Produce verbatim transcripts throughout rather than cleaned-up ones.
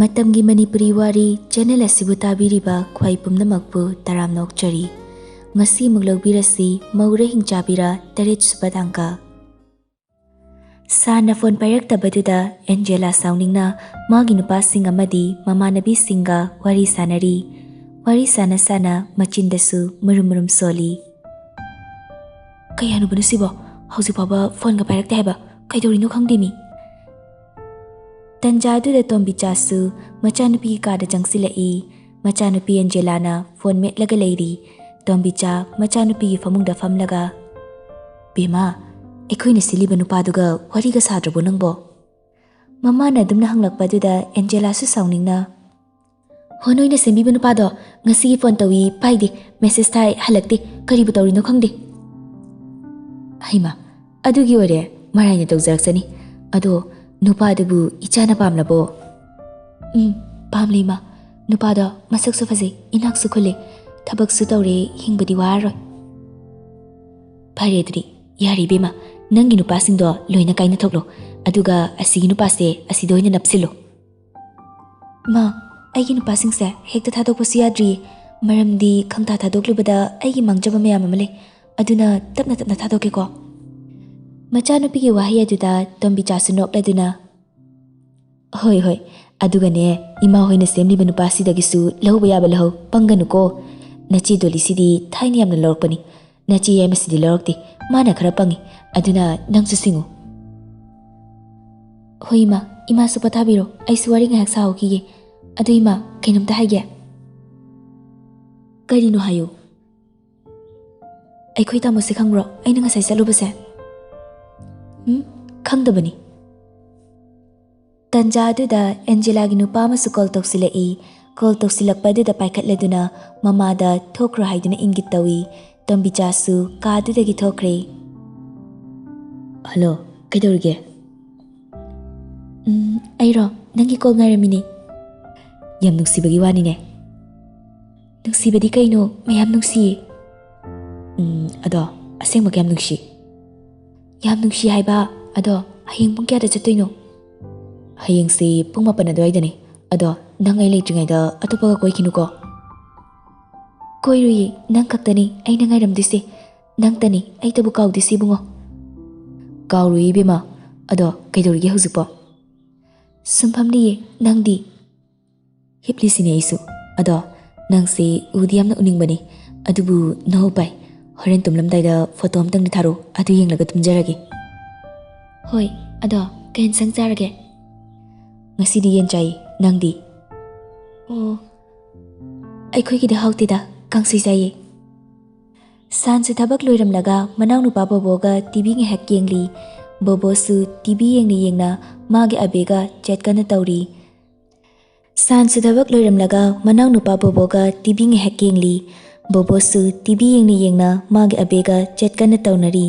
ꯃꯇꯝꯒꯤ ꯃꯅꯤꯄꯨꯔꯤ ꯋꯥꯔꯤ ꯆꯦꯅꯦꯜ ꯑꯁꯤꯕꯨ ꯇꯥꯕꯤꯔꯤꯕ ꯈ꯭ꯋꯥꯏ ꯄꯨꯝꯅꯃꯛꯄꯨ ꯇꯔꯥꯝꯅ ꯑꯣꯛꯆꯔꯤ꯫ ꯉꯁꯤ ꯑꯃꯨꯛ ꯂꯧꯕꯤꯔꯁꯤ ꯃꯧꯔꯦ ꯍꯤꯡꯆꯥꯕꯤꯔꯥ ꯇꯔꯦꯠ ꯁꯨꯕ ꯇꯥꯡꯀꯛ꯫ ꯁꯥꯟꯅ ꯐꯣꯟ ꯄꯥꯏꯔꯛꯇꯕꯗꯨꯗ ꯑꯦꯟꯖꯦꯂꯥ ꯁꯥꯎꯅꯤꯡꯅ ꯃꯥꯒꯤ ꯅꯨꯄꯥꯁꯤꯡ ꯑꯃꯗꯤ ꯃꯃꯥꯟꯅꯕꯤꯁꯤꯡꯒ ꯋꯥꯔꯤ ꯁꯥꯟꯅꯔꯤ꯫ ꯋꯥꯔꯤ ꯁꯥꯟꯅ ꯁꯥꯟꯅ ꯃꯆꯤꯟꯗꯁꯨ ꯃꯨꯔꯨꯝ ꯃꯨꯔꯨꯝ ꯁꯣꯜꯂꯤ꯫ "ꯀꯩ ꯍꯥꯏꯅꯨꯕꯅꯣ ꯁꯤꯕꯣ? ꯍꯧꯖꯤꯛ ꯐꯥꯎꯕ ꯐꯣꯟꯒ ꯄꯥꯏꯔꯛꯇꯦ ꯍꯥꯏꯕ꯫ ꯀꯩꯗꯧꯔꯤꯅꯣ ꯈꯪꯗꯦ ꯃꯤ꯫" ꯇꯟꯖꯥ ꯑꯗꯨꯗ ꯇꯣꯝꯕꯤꯆꯥꯁꯨ ꯃꯆꯥꯅꯨꯄꯤꯒꯤ ꯀꯥꯗ ꯆꯪꯁꯤꯜꯂꯛꯏ꯫ ꯃꯆꯥꯅꯨꯄꯤ ꯑꯦꯟꯖꯦꯂꯥꯅ ꯐꯣꯟ ꯃꯦꯠꯂꯒ ꯂꯩꯔꯤ꯫ ꯇꯣꯝꯕꯤꯆꯥ ꯃꯆꯥꯅꯨꯄꯤꯒꯤ ꯐꯃꯨꯡꯗ ꯐꯝꯂꯒ, "ꯕꯦꯝꯃ, ꯑꯩꯈꯣꯏꯅ ꯁꯤꯜꯂꯤꯕ ꯅꯨꯄꯥꯗꯨꯒ ꯋꯥꯔꯤꯒ ꯁꯥꯗ꯭ꯔꯕꯣ ꯅꯪꯕꯣ?" ꯃꯃꯥꯅ ꯑꯗꯨꯝꯅ ꯍꯪꯂꯛꯄ ꯑꯗꯨꯗ ꯑꯦꯟꯖꯦꯂꯥꯁꯨ ꯁꯥꯎꯅꯤꯡꯅ, "ꯍꯣ, ꯅꯣꯏꯅ ꯁꯦꯝꯕꯤꯕ ꯅꯨꯄꯥꯗꯣ ꯉꯁꯤꯒꯤ ꯐꯣꯟ ꯇꯧꯏ, ꯄꯥꯏꯗꯦ, ꯃꯦꯁꯦꯖ ꯊꯥꯏ, ꯍꯜꯂꯛꯇꯦ, ꯀꯔꯤꯕꯨ ꯇꯧꯔꯤꯅꯣ ꯈꯪꯗꯦ꯫" ꯍꯩꯃꯥ, ꯑꯗꯨꯒꯤ ꯑꯣꯏꯔꯦ, ꯃꯔꯥꯏꯅ ꯇꯧꯖꯔꯛꯆꯅꯤ꯫ ꯑꯗꯣ ꯅꯨꯄꯥꯗꯨꯕꯨ ꯏꯆꯥꯅ ꯄꯥꯝꯂꯕꯣ? "ꯎꯝ, ꯄꯥꯝꯂꯦ ꯏꯃꯥ꯫ ꯅꯨꯄꯥꯗꯣ ꯃꯁꯛꯁꯨ ꯐꯖꯩ, ꯏꯅꯥꯛꯁꯨ ꯈꯨꯜꯂꯦ, ꯊꯕꯛꯁꯨ ꯇꯧꯔꯦ, ꯍꯤꯡꯕꯗꯤ ꯋꯥꯔꯔꯣꯏ꯫" "ꯐꯔꯦ ꯑꯗꯨꯗꯤ, ꯌꯥꯔꯦ ꯏꯕꯦꯝꯃ, ꯅꯪꯒꯤ ꯅꯨꯄꯥꯁꯤꯡꯗꯣ ꯂꯣꯏꯅ ꯀꯥꯏꯅꯊꯣꯛꯂꯣ, ꯑꯗꯨꯒ ꯑꯁꯤꯒꯤ ꯅꯨꯄꯥꯁꯦ ꯑꯁꯤꯗ ꯑꯣꯏꯅ ꯅꯞꯁꯤꯜꯂꯣ꯫" "ꯃꯥ, ꯑꯩꯒꯤ ꯅꯨꯄꯥꯁꯤꯡꯁꯦ ꯍꯦꯛꯇ ꯊꯥꯗꯣꯛꯄꯁꯨ ꯌꯥꯗ꯭ꯔꯤꯌꯦ, ꯃꯔꯝꯗꯤ ꯈꯪꯊꯥ ꯊꯥꯗꯣꯛꯂꯨꯕꯗ ꯑꯩꯒꯤ ꯃꯥꯡꯖꯕ ꯃꯌꯥꯝ ꯑꯃ ꯂꯩ, ꯑꯗꯨꯅ ꯇꯞꯅ ꯇꯞꯅ ꯊꯥꯗꯣꯛꯀꯦꯀꯣ꯫" ꯃꯆꯥꯅꯨꯄꯤꯒꯤ ꯋꯥꯍꯩ ꯑꯗꯨꯗ ꯇꯣꯝꯕꯤꯆꯥꯁꯨ ꯅꯣꯛꯂꯗꯨꯅ, "ꯍꯣꯏ, ꯍꯣꯏ, ꯑꯗꯨꯒꯅꯦ, ꯏꯃꯥ ꯍꯣꯏꯅ ꯁꯦꯝꯂꯤꯕ ꯅꯨꯄꯥꯁꯤꯗꯒꯤꯁꯨ ꯂꯧꯕ ꯌꯥꯕ ꯂꯧꯍꯧ, ꯄꯪꯒꯅꯨꯀꯣ꯫ ꯅꯆꯦ ꯗꯣꯂꯤꯁꯤꯗꯤ ꯊꯥꯏꯅ ꯌꯥꯝꯅ ꯂꯧꯔꯛꯄꯅꯤ, ꯅꯆꯦ ꯌꯥꯏꯃꯁꯤꯗꯤ ꯂꯧꯔꯛꯇꯦ, ꯃꯥꯅ ꯈꯔ ꯄꯪꯉꯤ, ꯑꯗꯨꯅ ꯅꯪꯁꯨ ꯁꯤꯡꯉꯨ꯫" "ꯍꯣꯏ ꯏꯃꯥ, ꯏꯃꯥꯁꯨ ꯄꯣꯊꯥꯕꯤꯔꯣ, ꯑꯩꯁꯨ ꯋꯥꯔꯤ ꯉꯥꯏꯍꯥꯛ ꯁꯥꯍꯧꯈꯤꯒꯦ꯫ ꯑꯗꯣ ꯏꯃꯥ, ꯀꯩꯅꯣꯝꯇ ꯍꯥꯏꯒꯦ꯫" "ꯀꯔꯤꯅꯣ ꯍꯥꯏꯌꯨ꯫" "ꯑꯩꯈꯣꯏ ꯇꯥꯃꯣꯁꯦ ꯈꯪꯕ꯭ꯔꯣ, ꯑꯩꯅ ꯉꯁꯥꯏ ꯆꯠꯂꯨꯕꯁꯦ?" "ꯎꯝ, ꯈꯪꯗꯕꯅꯤ꯫" ꯇꯟꯖꯥ ꯑꯗꯨꯗ ꯑꯦꯟꯖꯦꯂꯥꯒꯤ ꯅꯨꯄꯥ ꯑꯃꯁꯨ ꯀꯣꯜ ꯇꯧꯁꯤꯜꯂꯛꯏ꯫ ꯀꯣꯜ ꯇꯧꯁꯤꯜꯂꯛꯄ ꯑꯗꯨꯗ ꯄꯥꯏꯈꯠꯂꯗꯨꯅ ꯃꯃꯥꯗ ꯊꯣꯛꯈ꯭ꯔꯣ ꯍꯥꯏꯗꯨꯅ ꯏꯪꯒꯤꯠ ꯇꯧꯏ꯫ ꯇꯣꯝꯕꯤꯆꯥꯁꯨ ꯀꯥ ꯑꯗꯨꯗꯒꯤ ꯊꯣꯛꯈ꯭ꯔꯦ꯫ "ꯍꯜꯂꯣ, ꯀꯩꯗꯧꯔꯤꯒꯦ?" "ꯎꯝ, ꯑꯩꯔꯣ? ꯅꯪꯒꯤ ꯀꯣꯜ ꯉꯥꯏꯔꯝꯃꯤꯅꯦ꯫" "ꯌꯥꯝ ꯅꯨꯡꯁꯤꯕꯒꯤ ꯋꯥꯅꯤꯅꯦ꯫" "ꯅꯨꯡꯁꯤꯕꯗꯤ ꯀꯩꯅꯣ? ꯃꯌꯥꯝ ꯅꯨꯡꯁꯤꯌꯦ꯫" "ꯎꯝ, ꯑꯗꯣ ꯑꯁꯦꯡꯕ ꯀꯌꯥꯝ ꯅꯨꯡꯁꯤ?" "ꯌꯥꯝ ꯅꯨꯡꯁꯤ ꯍꯥꯏꯕ꯫ ꯑꯗꯣ ꯍꯌꯦꯡ ꯄꯨꯡ ꯀꯌꯥꯗ ꯆꯠꯇꯣꯏꯅꯣ?" "ꯍꯌꯦꯡꯁꯦ ꯄꯨꯡ ꯃꯥꯄꯟ ꯑꯗꯨꯋꯥꯏꯗꯅꯦ꯫ ꯑꯗꯣ ꯅꯪ ꯑꯩ ꯂꯩꯇ꯭ꯔꯤꯉꯩꯗ ꯑꯇꯣꯞꯄꯒ ꯀꯣꯏꯈꯤꯅꯨꯀꯣ꯫ ꯀꯣꯏꯔꯨꯏꯌꯦ, ꯅꯪ ꯈꯛꯇꯅꯤ ꯑꯩꯅ ꯉꯥꯏꯔꯝꯗꯣꯏꯁꯦ꯫ ꯅꯪꯇꯅꯤ ꯑꯩꯇꯕꯨ ꯀꯥꯎꯗꯣꯏꯁꯦ, ꯏꯕꯨꯡꯉꯣ꯫ ꯀꯥꯎꯔꯨꯏ, ꯏꯕꯦꯝꯃ꯫ ꯑꯗꯣ ꯀꯩꯗꯧꯔꯤꯒꯦ ꯍꯧꯖꯤꯛꯄꯣ? ꯁꯨꯝ ꯐꯝꯂꯤꯌꯦ, ꯅꯪꯗꯤ? ꯍꯤꯞꯂꯤꯁꯤꯅꯦ ꯑꯩꯁꯨ꯫ ꯑꯗꯣ ꯅꯪꯁꯦ ꯎꯗꯤ ꯌꯥꯝꯅ ꯎꯅꯤꯡꯕꯅꯤ, ꯑꯗꯨꯕꯨ no ꯎꯄꯥꯏ꯫ ꯍꯣꯔꯦꯟ ꯇꯨꯝꯂꯝꯗꯥꯏꯗ ꯐꯣꯇꯣ ꯑꯝꯇꯪꯗꯤ ꯊꯥꯔꯛꯑꯣ, ꯑꯗꯨ ꯌꯦꯡꯂꯒ ꯇꯨꯝꯖꯔꯒꯦ꯫ ꯍꯣꯏ, ꯑꯗꯣ ꯀꯩ ꯏꯟꯁꯥꯡ ꯆꯥꯔꯒꯦ? ꯉꯁꯤꯗꯤ ꯌꯦꯟ ꯆꯥꯏ, ꯅꯪꯗꯤ? ꯑꯣ, ꯑꯩꯈꯣꯏꯒꯤꯗꯤ ꯍꯥꯎꯇꯦꯗ, ꯀꯥꯡꯁꯣꯏ ꯆꯥꯏꯌꯦ꯫ ꯁꯥꯟꯁꯨ ꯊꯕꯛ ꯂꯣꯏꯔꯝꯂꯒ ꯃꯅꯥꯎꯅꯨꯄꯥ ꯕꯣꯕꯣꯒ ꯇꯤ ꯚꯤ ꯉꯥꯏꯍꯥꯛ ꯌꯦꯡꯂꯤ꯫ ꯕꯣꯕꯣꯁꯨ ꯇꯤ ꯚꯤ ꯌꯦꯡꯅ ꯌꯦꯡꯅ ꯃꯥꯒꯤ ꯑꯕꯦꯒ ꯆꯦꯠ ꯀꯟꯅ ꯇꯧꯔꯤ꯫ ꯁꯥꯟꯁꯨ ꯊꯕꯛ ꯂꯣꯏꯔꯝꯂꯒ ꯃꯅꯥꯎꯅꯨꯄꯥ ꯕꯣꯕꯣꯒ ꯇꯤ ꯚꯤ ꯉꯥꯏꯍꯥꯛ ꯌꯦꯡꯂꯤ꯫ ꯕꯣꯕꯣꯁꯨ ꯇꯤ ꯚꯤ ꯌꯦꯡꯅ ꯌꯦꯡꯅ ꯃꯥꯒꯤ ꯑꯕꯦꯒ ꯆꯦꯠ ꯀꯟꯅ ꯇꯧꯅꯔꯤ꯫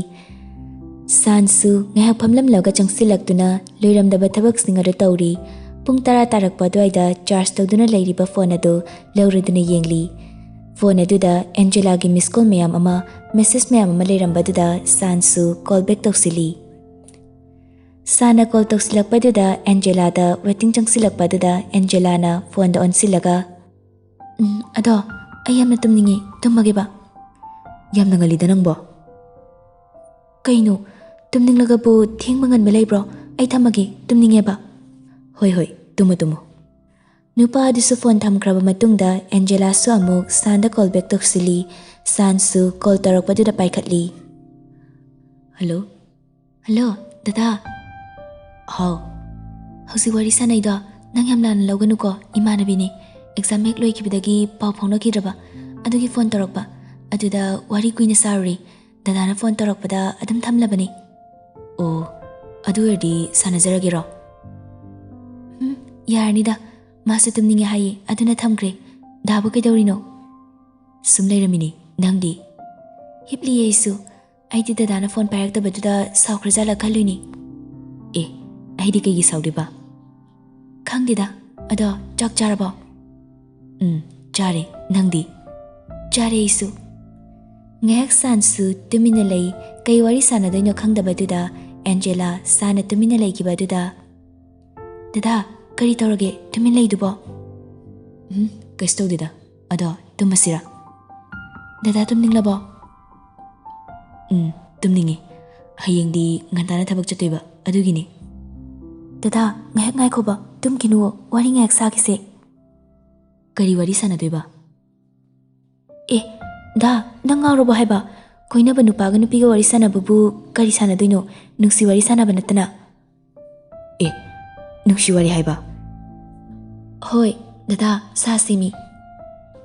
ꯁꯥꯟꯁꯨ ꯉꯥꯏꯍꯥꯛ ꯐꯝꯂꯝꯂꯒ ꯆꯪꯁꯤꯜꯂꯛꯇꯨꯅ ꯂꯣꯏꯔꯝꯗꯕ ꯊꯕꯛꯁꯤꯡ ꯑꯗꯨ ꯇꯧꯔꯤ꯫ ꯄꯨꯡ ꯇꯔꯥ ꯇꯥꯔꯛꯄ ꯑꯗꯨꯋꯥꯏꯗ ꯆꯥꯔꯖ ꯇꯧꯗꯨꯅ ꯂꯩꯔꯤꯕ ꯐꯣꯟ ꯑꯗꯨ ꯂꯧꯔꯗꯨꯅ ꯌꯦꯡꯂꯤ꯫ ꯐꯣꯟ ꯑꯗꯨꯗ ꯑꯦꯟꯖꯦꯂꯥꯒꯤ ꯃꯤꯁ ꯀꯣꯜ ꯃꯌꯥꯝ ꯑꯃ, ꯃꯦꯁꯦꯖ ꯃꯌꯥꯝ ꯑꯃ ꯂꯩꯔꯝꯕꯗꯨꯗ ꯁꯥꯟꯁꯨ ꯀꯣꯜ ꯕꯦꯛ ꯇꯧꯁꯤꯜꯂꯤ꯫ ꯁꯥꯟꯅ ꯀꯣꯜ ꯇꯧꯁꯤꯜꯂꯛꯄꯗꯨꯗ ꯑꯦꯟꯖꯦꯂꯥꯗ ꯋꯦꯇꯤꯡ ꯆꯪꯁꯤꯜꯂꯛꯄꯗꯨꯗ ꯑꯦꯟꯖꯦꯂꯥꯅ ꯐꯣꯟꯗ ꯑꯣꯟꯁꯤꯜꯂꯒ, "ꯎꯝ, ꯑꯗꯣ ꯑꯩ ꯌꯥꯝꯅ ꯇꯨꯝꯅꯤꯡꯉꯤ, ꯇꯨꯝꯃꯒꯦꯕ?" "ꯌꯥꯝꯅ ꯉꯜꯂꯤꯗ ꯅꯪꯕꯣ?" "ꯀꯩꯅꯣ, ꯇꯨꯝꯅꯤꯡꯂꯒꯕꯨ ꯊꯦꯡꯕ ꯉꯟꯕ ꯂꯩꯕ꯭ꯔꯣ? ꯑꯩ ꯊꯝꯃꯒꯦ, ꯇꯨꯝꯅꯤꯡꯉꯦꯕ꯫" "ꯍꯣꯏ, ꯍꯣꯏ, ꯇꯨꯝꯃꯣ, ꯇꯨꯝꯃꯣ꯫" ꯅꯨꯄꯥ ꯑꯗꯨꯁꯨ ꯐꯣꯟ ꯊꯝꯈ꯭ꯔꯕ ꯃꯇꯨꯡꯗ ꯑꯦꯟꯖꯦꯂꯥꯁꯨ ꯑꯃꯨꯛ ꯁꯥꯟꯗ ꯀꯣꯜ ꯕꯦꯛ ꯇꯧꯁꯤꯜꯂꯤ꯫ ꯁꯥꯟꯁꯨ ꯀꯣꯜ ꯇꯧꯔꯛꯄꯗꯨꯗ ꯄꯥꯏꯈꯠꯂꯤ꯫ "ꯍꯜꯂꯣ?" "ꯍꯜꯂꯣ, ꯗꯗꯥ꯫" "ꯍꯥꯎ꯫" "ꯍꯧꯖꯤꯛ ꯋꯥꯔꯤ ꯁꯥꯟꯅꯩꯗꯣ ꯅꯪ ꯌꯥꯝ ꯂꯥꯟꯅ ꯂꯧꯒꯅꯨꯀꯣ, ꯏꯃꯥꯟꯅꯕꯤꯅꯤ꯫ ꯑꯦꯛꯖꯥꯝ ꯍꯦꯛ ꯂꯣꯏꯈꯤꯕꯗꯒꯤ ꯄꯥꯎ ꯐꯥꯎꯅꯈꯤꯗ꯭ꯔꯕ, ꯑꯗꯨꯒꯤ ꯐꯣꯟ ꯇꯧꯔꯛꯄ꯫ ꯑꯗꯨꯗ ꯋꯥꯔꯤ ꯀꯨꯏꯅ ꯁꯥꯔꯨꯔꯦ꯫ ꯗꯗꯥꯅ ꯐꯣꯟ ꯇꯧꯔꯛꯄꯗ ꯑꯗꯨꯝ ꯊꯝꯂꯕꯅꯤ꯫" "ꯑꯣ, ꯑꯗꯨ ꯑꯣꯏꯔꯗꯤ ꯁꯥꯟꯅꯖꯔꯒꯦꯔꯣ?" "ꯎꯝ, ꯌꯥꯔꯅꯤꯗ꯫ ꯃꯥꯁꯨ ꯇꯨꯝꯅꯤꯡꯉꯦ ꯍꯥꯏꯌꯦ, ꯑꯗꯨꯅ ꯊꯝꯈ꯭ꯔꯦ꯫ ꯗꯥꯕꯨ ꯀꯩꯗꯧꯔꯤꯅꯣ?" "ꯁꯨꯝ ꯂꯩꯔꯝꯃꯤꯅꯤ꯫ ꯅꯪꯗꯤ?" "ꯍꯤꯞꯂꯤꯌꯦ ꯑꯩꯁꯨ꯫ ꯑꯩꯗꯤ ꯗꯗꯥꯅ ꯐꯣꯟ ꯄꯥꯏꯔꯛꯇꯕꯗꯨꯗ ꯁꯥꯎꯈ꯭ꯔꯖꯥꯠꯂ ꯈꯜꯂꯨꯏꯅꯤ꯫" "ꯑꯦ, ꯑꯩꯗꯤ ꯀꯩꯒꯤ ꯁꯥꯎꯗꯣꯏꯕ?" "ꯈꯪꯗꯦꯗ꯫ ꯑꯗꯣ ꯆꯥꯛ ꯆꯥꯔꯕꯣ?" "ꯎꯝ, ꯆꯥꯔꯦ꯫ ꯅꯪꯗꯤ?" "ꯆꯥꯔꯦ ꯑꯩꯁꯨ꯫" ꯉꯥꯏꯍꯥꯛ ꯁꯥꯟꯁꯨ ꯇꯨꯃꯤꯟꯅ ꯂꯩ꯫ ꯀꯩ ꯋꯥꯔꯤ ꯁꯥꯟꯅꯗꯣꯏꯅꯣ ꯈꯪꯗꯕꯗꯨꯗ ꯑꯦꯟꯖꯦꯂꯥ ꯁꯥꯟꯅ ꯇꯨꯃꯤꯟꯅ ꯂꯩꯈꯤꯕ ꯑꯗꯨꯗ, "ꯗꯗꯥ, ꯀꯔꯤ ꯇꯧꯔꯒꯦ ꯇꯨꯃꯤꯟ ꯂꯩꯗꯨꯕꯣ? ꯎꯝ, ꯀꯩꯁꯨ ꯇꯧꯗꯦꯗ꯫ ꯑꯗꯣ ꯇꯨꯝꯃꯁꯤꯔꯥ? ꯗꯗꯥ ꯇꯨꯝꯅꯤꯡꯂꯕꯣ? ꯎꯝ, ꯇꯨꯝꯅꯤꯡꯉꯤ꯫ ꯍꯌꯦꯡꯗꯤ ꯉꯟꯇꯥꯅ ꯊꯕꯛ ꯆꯠꯇꯣꯏꯕ, ꯑꯗꯨꯒꯤꯅꯤ꯫ ꯗꯗꯥ, ꯉꯥꯏꯍꯥꯛ ꯉꯥꯏꯈꯣꯕ, ꯇꯨꯝꯈꯤꯅꯨꯋꯣ, ꯋꯥꯔꯤ ꯉꯥꯏꯍꯥꯛ ꯁꯥꯈꯤꯁꯦ꯫ ꯀꯔꯤ ꯋꯥꯔꯤ ꯁꯥꯟꯅꯗꯣꯏꯕ? ꯑꯦ, ꯗꯥ, ꯅꯪ ꯉꯥꯎꯔꯕꯣ ꯍꯥꯏꯕ? ꯀꯣꯏꯅꯕ ꯅꯨꯄꯥꯒ ꯅꯨꯄꯤꯒ ꯋꯥꯔꯤ ꯁꯥꯟꯅꯕꯕꯨ ꯀꯔꯤ ꯁꯥꯟꯅꯗꯣꯏꯅꯣ? ꯅꯨꯡꯁꯤ ꯋꯥꯔꯤ ꯁꯥꯟꯅꯕ ꯅꯠꯇꯅ꯫ ꯑꯦ, ꯅꯨꯡꯁꯤ ꯋꯥꯔꯤ ꯍꯥꯏꯕ? ꯍꯣꯏ, ꯗꯗꯥ, ꯁꯥꯁꯤꯃꯤ꯫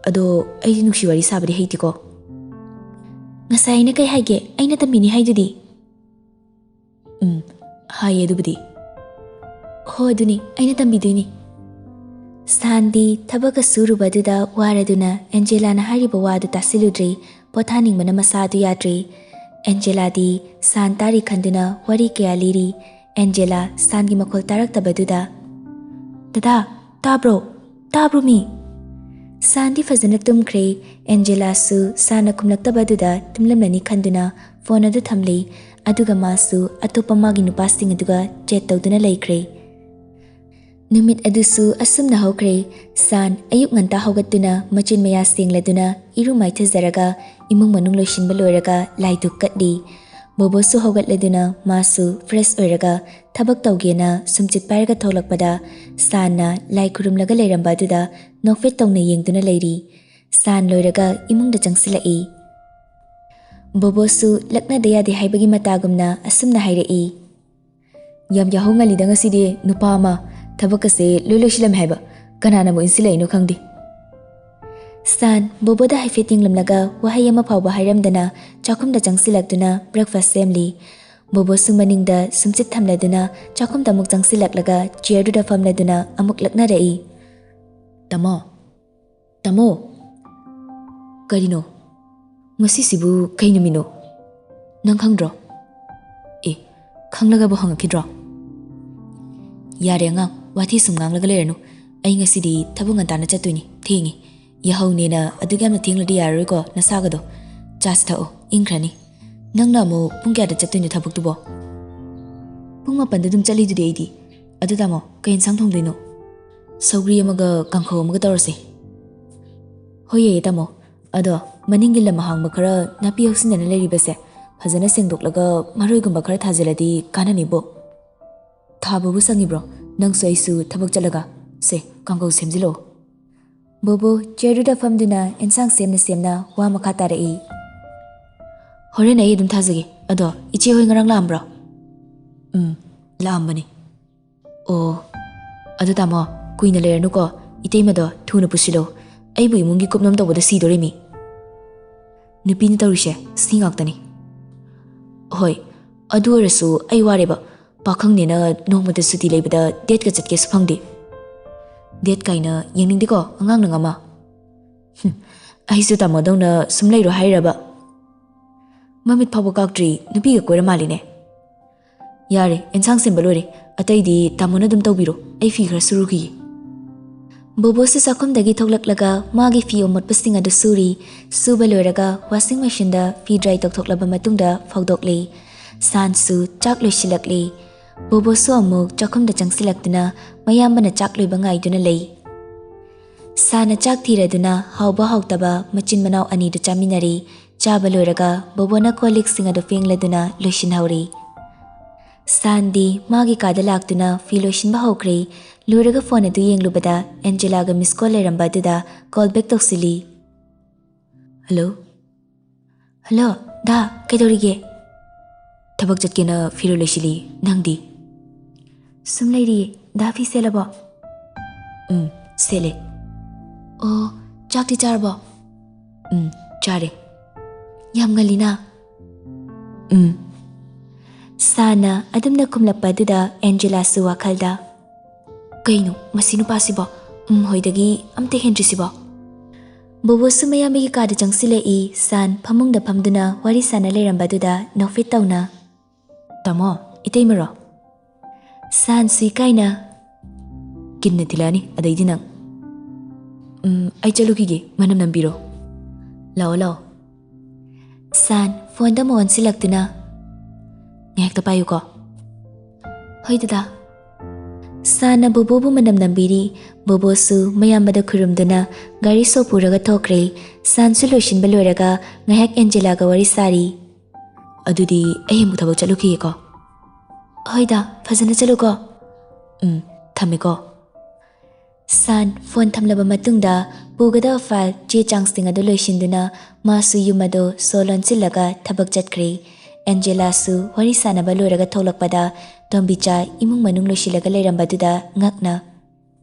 ꯑꯗꯣ ꯑꯩꯗꯤ ꯅꯨꯡꯁꯤ ꯋꯥꯔꯤ ꯁꯥꯕꯗꯤ ꯍꯩꯇꯦꯀꯣ꯫ ꯉꯁꯥꯏ ꯑꯩꯅ ꯀꯩ ꯍꯥꯏꯒꯦ? ꯑꯩꯅ ꯇꯝꯕꯤꯅꯤ ꯍꯥꯏꯗꯨꯗꯤ꯫ ꯎꯝ, ꯍꯥꯏꯌꯦ ꯑꯗꯨꯕꯨꯗꯤ꯫ ꯍꯣ, ꯑꯗꯨꯅꯤ, ꯑꯩꯅ ꯇꯝꯕꯤꯗꯣꯏꯅꯤ꯫ ꯁꯥꯟꯗꯤ ꯊꯕꯛꯀ ꯁꯨꯔꯨꯕꯗꯨꯗ ꯋꯥꯔꯗꯨꯅ ꯑꯦꯟꯖꯦꯂꯥꯅ ꯍꯥꯏꯔꯤꯕ ꯋꯥꯗꯨ ꯇꯥꯁꯤꯜꯂꯨꯗ꯭ꯔꯦ꯫ ꯄꯣꯊꯥꯅꯤꯡꯕꯅ ꯃꯁꯥꯗꯨ ꯌꯥꯗ꯭ꯔꯦ꯫ ꯑꯦꯟꯖꯦꯂꯥꯗꯤ ꯁꯥꯟ ꯇꯥꯔꯤ ꯈꯟꯗꯨꯅ ꯋꯥꯔꯤ ꯀꯌꯥ ꯂꯤꯔꯤ꯫ ꯑꯦꯟꯖꯦꯂꯥ ꯁꯥꯟꯒꯤ ꯃꯈꯣꯜ ꯇꯥꯔꯛꯇꯕꯗꯨꯗ, "ꯗꯗꯥ, ꯇꯥꯕ꯭ꯔꯣ? ꯇꯥꯕ꯭ꯔꯣ ꯃꯤ?" ꯁꯥꯟꯗꯤ ꯐꯖꯅ ꯇꯨꯝꯈ꯭ꯔꯦ꯫ ꯑꯦꯟꯖꯦꯂꯥꯁꯨ ꯁꯥꯟꯅ ꯈꯨꯝꯂꯛꯇꯕꯗꯨꯗ ꯇꯨꯝꯂꯝꯂꯅꯤ ꯈꯟꯗꯨꯅ ꯐꯣꯟ ꯑꯗꯨ ꯊꯝꯂꯦ꯫ ꯑꯗꯨꯒ ꯃꯥꯁꯨ ꯑꯇꯣꯞꯄ ꯃꯥꯒꯤ ꯅꯨꯄꯥꯁꯤꯡ ꯑꯗꯨꯒ ꯆꯦꯠ ꯇꯧꯗꯨꯅ ꯂꯩꯈ꯭ꯔꯦ꯫ ꯅꯨꯃꯤꯠ ꯑꯗꯨꯁꯨ ꯑꯁꯨꯝꯅ ꯍꯧꯈ꯭ꯔꯦ꯫ ꯁꯥꯟ ꯑꯌꯨꯛ ꯉꯟꯇꯥ ꯍꯧꯒꯠꯇꯨꯅ ꯃꯆꯤꯟ ꯃꯌꯥ ꯁꯦꯡꯂꯗꯨꯅ ꯏꯔꯨ ꯃꯥꯏꯊꯖꯔꯒ ꯏꯃꯨꯡ ꯃꯅꯨꯡ ꯂꯣꯏꯁꯤꯟꯕ ꯂꯣꯏꯔꯒ ꯂꯥꯏ ꯙꯨꯛ ꯀꯠꯂꯤ꯫ ꯕꯣꯕꯣꯁꯨ ꯍꯧꯒꯠꯂꯗꯨꯅ ꯃꯥꯁꯨ ꯐ꯭ꯔꯦꯁ ꯑꯣꯏꯔꯒ ꯊꯕꯛ ꯇꯧꯒꯦꯅ ꯁꯨꯝꯆꯤꯠ ꯄꯥꯏꯔꯒ ꯊꯣꯛꯂꯛꯄꯗ ꯁꯥꯟꯅ ꯂꯥꯏ ꯈꯨꯔꯨꯝꯂꯒ ꯂꯩꯔꯝꯕ ꯑꯗꯨꯗ ꯅꯣꯛꯐꯦꯠ ꯇꯧꯅ ꯌꯦꯡꯗꯨꯅ ꯂꯩꯔꯤ꯫ ꯁꯥꯟ ꯂꯣꯏꯔꯒ ꯏꯃꯨꯡꯗ ꯆꯪꯁꯤꯜꯂꯛꯏ꯫ ꯕꯣꯕꯣꯁꯨ ꯂꯛꯅꯗ ꯌꯥꯗꯦ ꯍꯥꯏꯕꯒꯤ ꯃꯇꯥꯒꯨꯝꯅ ꯑꯁꯨꯝꯅ ꯍꯥꯏꯔꯛꯏ꯫ "ꯌꯥꯝ ꯌꯥꯍꯧ ꯉꯜꯂꯤꯗ ꯉꯁꯤꯗꯤ, ꯅꯨꯄꯥ ꯑꯃ꯫ ꯊꯕꯛꯀꯁꯦ ꯂꯣꯏ ꯂꯣꯏꯁꯤꯜꯂꯝꯃꯦ ꯍꯥꯏꯕ꯫ ꯀꯅꯥꯅꯕꯨ ꯏꯟꯁꯤꯜꯂꯛꯏꯅꯣ ꯈꯪꯗꯦ꯫" ꯁꯥꯟ ꯕꯣꯕꯣꯗ ꯍꯥꯏꯐꯦꯠ ꯌꯦꯡꯂꯝꯂꯒ ꯋꯥꯍꯩ ꯑꯃ ꯐꯥꯎꯕ ꯍꯥꯏꯔꯝꯗꯅ ꯆꯥꯛꯈꯨꯝꯗ ꯆꯪꯁꯤꯜꯂꯛꯇꯨꯅ ꯕ꯭ꯔꯦꯛꯐꯥꯁ ꯁꯦꯝꯂꯤ꯫ ꯕꯣꯕꯣꯁꯨ ꯃꯅꯤꯡꯗ ꯁꯨꯝꯆꯤꯠ ꯊꯝꯂꯗꯨꯅ ꯆꯥꯛꯈꯨꯝꯗ ꯑꯃꯨꯛ ꯆꯪꯁꯤꯜꯂꯛꯂꯒ ꯆꯤꯌꯔꯗꯨꯗ ꯐꯝꯂꯗꯨꯅ ꯑꯃꯨꯛ ꯂꯛꯅꯔꯛꯏ꯫ "ꯇꯥꯃꯣ, ꯇꯥꯃꯣ!" "ꯀꯔꯤꯅꯣ? ꯉꯁꯤꯁꯤꯕꯨ ꯀꯩ ꯅꯨꯃꯤꯠꯅꯣ? ꯅꯪ ꯈꯪꯗ꯭ꯔꯣ?" "ꯑꯦ, ꯈꯪꯂꯒꯕꯨ ꯍꯪꯉꯛꯈꯤꯗ꯭ꯔꯣ?" "ꯌꯥꯔꯦ ꯑꯉꯥꯡ, ꯋꯥꯊꯤ ꯁꯨꯝ ꯉꯥꯡꯂꯒ ꯂꯩꯔꯅꯨ꯫ ꯑꯩ ꯉꯁꯤꯗꯤ ꯊꯕꯛ ꯉꯟꯇꯥꯅ ꯆꯠꯇꯣꯏꯅꯤ, ꯊꯦꯡꯉꯤ꯫ ꯌꯥꯍꯧꯅꯦꯅ ꯑꯗꯨꯛ ꯌꯥꯝꯅ ꯊꯦꯡꯂꯗꯤ ꯌꯥꯔꯔꯣꯏꯀꯣ ꯅꯁꯥꯒꯗꯣ꯫ ꯆꯥꯁꯤ ꯊꯛꯑꯣ, ꯏꯪꯈ꯭ꯔꯅꯤ꯫ ꯅꯪꯅ ꯑꯃꯨꯛ ꯄꯨꯡ ꯀꯌꯥꯗ ꯆꯠꯇꯣꯏꯅꯣ ꯊꯕꯛꯇꯨꯕꯣ?" "ꯄꯨꯡ ꯃꯥꯄꯟꯗ ꯑꯗꯨꯝ ꯆꯠꯂꯤꯗꯨꯗꯤ ꯑꯩꯗꯤ꯫ ꯑꯗꯨ ꯇꯥꯃꯣ, ꯀꯩ ꯏꯟꯁꯥꯡ ꯊꯣꯡꯗꯣꯏꯅꯣ? ꯁꯧꯒ꯭ꯔꯤ ꯑꯃꯒ ꯀꯥꯡꯍꯧ ꯑꯃꯒ ꯇꯧꯔꯁꯦ꯫ ꯍꯣꯏ, ꯌꯥꯏꯌꯦ ꯇꯥꯃꯣ꯫ ꯑꯗꯣ ꯃꯅꯤꯡꯒꯤ ꯂꯝ ꯑꯍꯥꯡꯕ ꯈꯔ ꯅꯥꯄꯤ ꯍꯧꯁꯤꯟꯗꯅ ꯂꯩꯔꯤꯕꯁꯦ ꯐꯖꯅ ꯁꯦꯡꯗꯣꯛꯂꯒ ꯃꯔꯣꯏꯒꯨꯝꯕ ꯈꯔ ꯊꯥꯖꯤꯜꯂꯗꯤ ꯀꯥꯟꯅꯅꯤꯕꯣ꯫ ꯊꯥꯕꯕꯨ ꯁꯪꯉꯤꯕ꯭ꯔꯣ? ꯅꯪꯁꯨ ꯑꯩꯁꯨ ꯊꯕꯛ ꯆꯠꯂꯒ꯫ ꯁꯦ, ꯀꯥꯡꯍꯧ ꯁꯦꯝꯖꯤꯜꯂꯛꯑꯣ꯫ ꯕꯣꯕꯣ, ꯆꯤꯌꯔꯗꯨꯗ ꯐꯝꯗꯨꯅ ꯑꯦꯟꯁꯥꯡ ꯁꯦꯝꯅ ꯁꯦꯝꯅ ꯋꯥ ꯃꯈꯥ ꯇꯥꯔꯛꯏ꯫ ꯍꯣꯔꯦꯟ ꯑꯩ ꯑꯗꯨꯝ ꯊꯥꯖꯒꯦ꯫ ꯑꯗꯣ ꯏꯆꯦ ꯍꯣꯏ ꯉꯔꯥꯡ ꯂꯥꯛꯑꯝꯕ꯭ꯔꯣ? ꯎꯝ, ꯂꯥꯛꯑꯝꯕꯅꯤ꯫ ꯑꯣ, ꯑꯗꯨ ꯇꯥꯃꯣ, ꯀꯨꯏꯅ ꯂꯩꯔꯅꯨꯀꯣ꯫ ꯏꯇꯩꯃꯗꯣ ꯊꯨꯅ ꯄꯨꯁꯤꯜꯂꯣ꯫ ꯑꯩꯕꯨ ꯏꯃꯨꯡꯒꯤ ꯀꯨꯞꯅꯣꯝ ꯇꯧꯕꯗ ꯁꯤꯗꯣꯔꯦ ꯃꯤ꯫ ꯅꯨꯄꯤꯅ ꯇꯧꯔꯤꯁꯦ ꯁꯤ ꯉꯥꯛꯇꯅꯤ꯫ ꯍꯣꯏ, ꯑꯗꯨ ꯑꯣꯏꯔꯁꯨ ꯑꯩ ꯋꯥꯔꯦꯕ꯫ ꯄꯥꯈꯪꯅꯦꯅ ꯅꯣꯡꯃꯇ ꯁꯨꯇꯤ ꯂꯩꯕꯗ ꯗꯦꯠꯀ ꯆꯠꯀꯦꯁꯨ ꯐꯪꯗꯦ꯫ ꯗꯦꯠ ꯀꯥꯏꯅ ꯌꯦꯡꯅꯤꯡꯗꯦꯀꯣ ꯑꯉꯥꯡ ꯅꯪ ꯑꯃ꯫ ꯍꯨꯝ, ꯑꯩꯁꯨ ꯇꯥꯃꯣꯗꯧꯅ ꯁꯨꯝ ꯂꯩꯔꯣ ꯍꯥꯏꯔꯕ? ꯃꯃꯤꯠ ꯐꯥꯎꯕ ꯀꯥꯛꯇ꯭ꯔꯤ, ꯅꯨꯄꯤꯒ ꯀꯣꯏꯔ ꯃꯥꯜꯂꯤꯅꯦ꯫ ꯌꯥꯔꯦ, ꯑꯦꯟꯁꯥꯡ ꯁꯦꯝꯕ ꯂꯣꯏꯔꯦ, ꯑꯇꯩꯗꯤ ꯇꯥꯃꯣꯅ ꯑꯗꯨꯝ ꯇꯧꯕꯤꯔꯣ, ꯑꯩ ꯐꯤ ꯈꯔ ꯁꯨꯔꯨꯈꯤꯒꯦ꯫ ꯕꯣꯕꯣꯁꯨ ꯆꯥꯛꯈꯨꯝꯗꯒꯤ ꯊꯣꯛꯂꯛꯂꯒ ꯃꯥꯒꯤ ꯐꯤ ꯑꯃꯣꯠꯄꯁꯤꯡ ꯑꯗꯨ ꯁꯨꯔꯤ꯫ ꯁꯨꯕ ꯂꯣꯏꯔꯒ ꯋꯥꯁꯤꯡ ꯃꯦꯁꯤꯟꯗ ꯐꯤ ꯗ꯭ꯔꯥꯏ ꯇꯧꯊꯣꯛꯂꯕ ꯃꯇꯨꯡꯗ ꯐꯧꯗꯣꯛꯂꯤ꯫ ꯁꯥꯟꯁꯨ ꯆꯥꯛ ꯂꯣꯏꯁꯤꯜꯂꯛꯂꯤ꯫ ꯕꯣꯕꯣꯁꯨ ꯑꯃꯨꯛ ꯆꯥꯛꯈꯨꯝꯗ ꯆꯪꯁꯤꯜꯂꯛꯇꯨꯅ ꯃꯌꯥꯝꯕꯅ ꯆꯥꯛ ꯂꯣꯏꯕ ꯉꯥꯏꯗꯨꯅ ꯂꯩ꯫ ꯁꯥꯟꯅ ꯆꯥꯛ ꯊꯤꯔꯗꯨꯅ ꯍꯥꯎꯕ ꯍꯥꯎꯇꯕ ꯃꯆꯤꯟ ꯃꯅꯥꯎ ꯑꯅꯤꯗꯨ ꯆꯥꯃꯤꯟꯅꯔꯤ꯫ ꯆꯥꯕ ꯂꯣꯏꯔꯒ ꯕꯣꯕꯣꯅ ꯀꯣꯜ ꯂꯤꯛꯁꯤꯡ ꯑꯗꯨ ꯐꯦꯡꯂꯗꯨꯅ ꯂꯣꯏꯁꯤꯟꯍꯧꯔꯤ꯫ ꯁꯥꯟꯗꯤ ꯃꯥꯒꯤ ꯀꯥꯗ ꯂꯥꯛꯇꯨꯅ ꯐꯤ ꯂꯣꯏꯁꯤꯟꯕ ꯍꯧꯈ꯭ꯔꯦ꯫ ꯂꯣꯏꯔꯒ ꯐꯣꯟ ꯑꯗꯨ ꯌꯦꯡꯂꯨꯕꯗ ꯑꯦꯟꯖꯦꯂꯥꯒ ꯃꯤꯁ ꯀꯣꯜ ꯂꯩꯔꯝꯕ ꯑꯗꯨꯗ ꯀꯣꯜ ꯕꯦꯛ ꯇꯧꯁꯤꯜꯂꯤ꯫ ꯍꯜꯂꯣ? ꯍꯜꯂꯣ, ꯗꯥ, ꯀꯩꯗꯧꯔꯤꯒꯦ? ꯊꯕꯛ ꯆꯠꯀꯦꯅ ꯐꯤꯔꯣꯜ ꯂꯣꯏꯁꯤꯜꯂꯤ, ꯅꯪꯗꯤ? ꯁꯨꯝ ꯂꯩꯔꯤꯌꯦ꯫ ꯗꯥ ꯐꯤ ꯁꯦꯠꯂꯕꯣ? ꯎꯝ, ꯁꯦꯠꯂꯦ꯫ ꯑꯣ, ꯆꯥꯛꯇꯤ ꯆꯥꯔꯕꯣ? ꯎꯝ, ꯆꯥꯔꯦ꯫ ꯌꯥꯝ ꯉꯜꯂꯤꯅ꯫ ꯎꯝ꯫ ꯁꯥꯟꯅ ꯑꯗꯨꯝꯅ ꯈꯨꯝꯂꯛꯄ ꯑꯗꯨꯗ ꯑꯦꯟꯖꯦꯂꯥꯁꯨ ꯋꯥꯈꯜꯗ, "ꯀꯩꯅꯣ ꯃꯁꯤ ꯅꯨꯄꯥꯁꯤꯕꯣ? ꯎꯝ ꯍꯣꯏꯗꯒꯤ ꯑꯝꯇ ꯍꯦꯟꯗ꯭ꯔꯤꯁꯤꯕꯣ?" ꯕꯣꯕꯣꯁꯨ ꯃꯌꯥꯝꯕꯒꯤ ꯀꯥꯗ ꯆꯪꯁꯤꯜꯂꯛꯏ꯫ ꯁꯥꯟ ꯐꯃꯨꯡꯗ ꯐꯝꯗꯨꯅ ꯋꯥꯔꯤ ꯁꯥꯟꯅ ꯂꯩꯔꯝꯕ ꯑꯗꯨꯗ ꯅꯣꯛꯐꯦꯠ ꯇꯧꯅ, "ꯇꯥꯃꯣ, ꯏꯇꯩꯃꯔꯣ?" ꯁꯥꯟꯁꯨ ꯏꯀꯥꯏꯅ, "ꯀꯤꯟꯅ ꯊꯤꯜꯂꯛꯑꯅꯤ ꯑꯗꯩꯗꯤ ꯅꯪ꯫ ꯎꯝ, ꯑꯩ ꯆꯠꯂꯨꯈꯤꯒꯦ, ꯃꯅꯝ ꯅꯝꯕꯤꯔꯣ꯫ ꯂꯥꯛꯑꯣ, ꯂꯥꯛꯑꯣ꯫" ꯁꯥꯟ ꯐꯣꯟꯗ ꯑꯃꯨꯛ ꯑꯣꯟꯁꯤꯜꯂꯛꯇꯨꯅ, "ꯉꯥꯏꯍꯥꯛꯇ ꯄꯥꯏꯌꯨꯀꯣ꯫" "ꯍꯣꯏ ꯗꯗꯥ꯫" ꯁꯥꯟꯅ ꯕꯣꯕꯣꯕꯨ ꯃꯅꯝ ꯅꯝꯕꯤꯔꯤ꯫ ꯕꯣꯕꯣꯁꯨ ꯃꯌꯥꯝꯕꯗ ꯈꯨꯔꯨꯝꯗꯨꯅ ꯒꯥꯔꯤ ꯁꯣ ꯄꯨꯔꯒ ꯊꯣꯛꯈ꯭ꯔꯦ꯫ ꯁꯥꯟꯁꯨ ꯂꯣꯏꯁꯤꯟꯕ ꯂꯣꯏꯔꯒ ꯉꯥꯏꯍꯥꯛ ꯑꯦꯟꯖꯦꯂꯥꯒ ꯋꯥꯔꯤ ꯁꯥꯔꯤ꯫ "ꯑꯗꯨꯗꯤ ꯑꯩ ꯑꯃꯨꯛ ꯊꯕꯛ ꯆꯠꯂꯨꯈꯤꯒꯦꯀꯣ꯫" "ꯍꯣꯏꯗ, ꯐꯖꯅ ꯆꯠꯂꯨꯀꯣ꯫" "ꯎꯝ, ꯊꯝꯃꯦꯀꯣ꯫" ꯁꯥꯟ ꯐꯣꯟ ꯊꯝꯂꯕ ꯃꯇꯨꯡꯗ ꯄꯨꯒꯗꯕ ꯐꯥꯏꯜ ꯆꯦ ꯆꯥꯡꯁꯤꯡ ꯑꯗꯨ ꯂꯣꯏꯁꯤꯟꯗꯨꯅ ꯃꯥꯁꯨ ꯌꯨꯝ ꯑꯗꯨ ꯁꯣ ꯂꯣꯟꯁꯤꯜꯂꯒ ꯊꯕꯛ ꯆꯠꯈ꯭ꯔꯦ꯫ ꯑꯦꯟꯖꯦꯂꯥꯁꯨ ꯋꯥꯔꯤ ꯁꯥꯟꯅꯕ ꯂꯣꯏꯔꯒ ꯊꯣꯛꯂꯛꯄꯗ ꯇꯣꯝꯕꯤꯆꯥ ꯏꯃꯨꯡ ꯃꯅꯨꯡ ꯂꯣꯏꯁꯤꯜꯂꯒ ꯂꯩꯔꯝꯕꯗꯨꯗ ꯉꯛꯅ,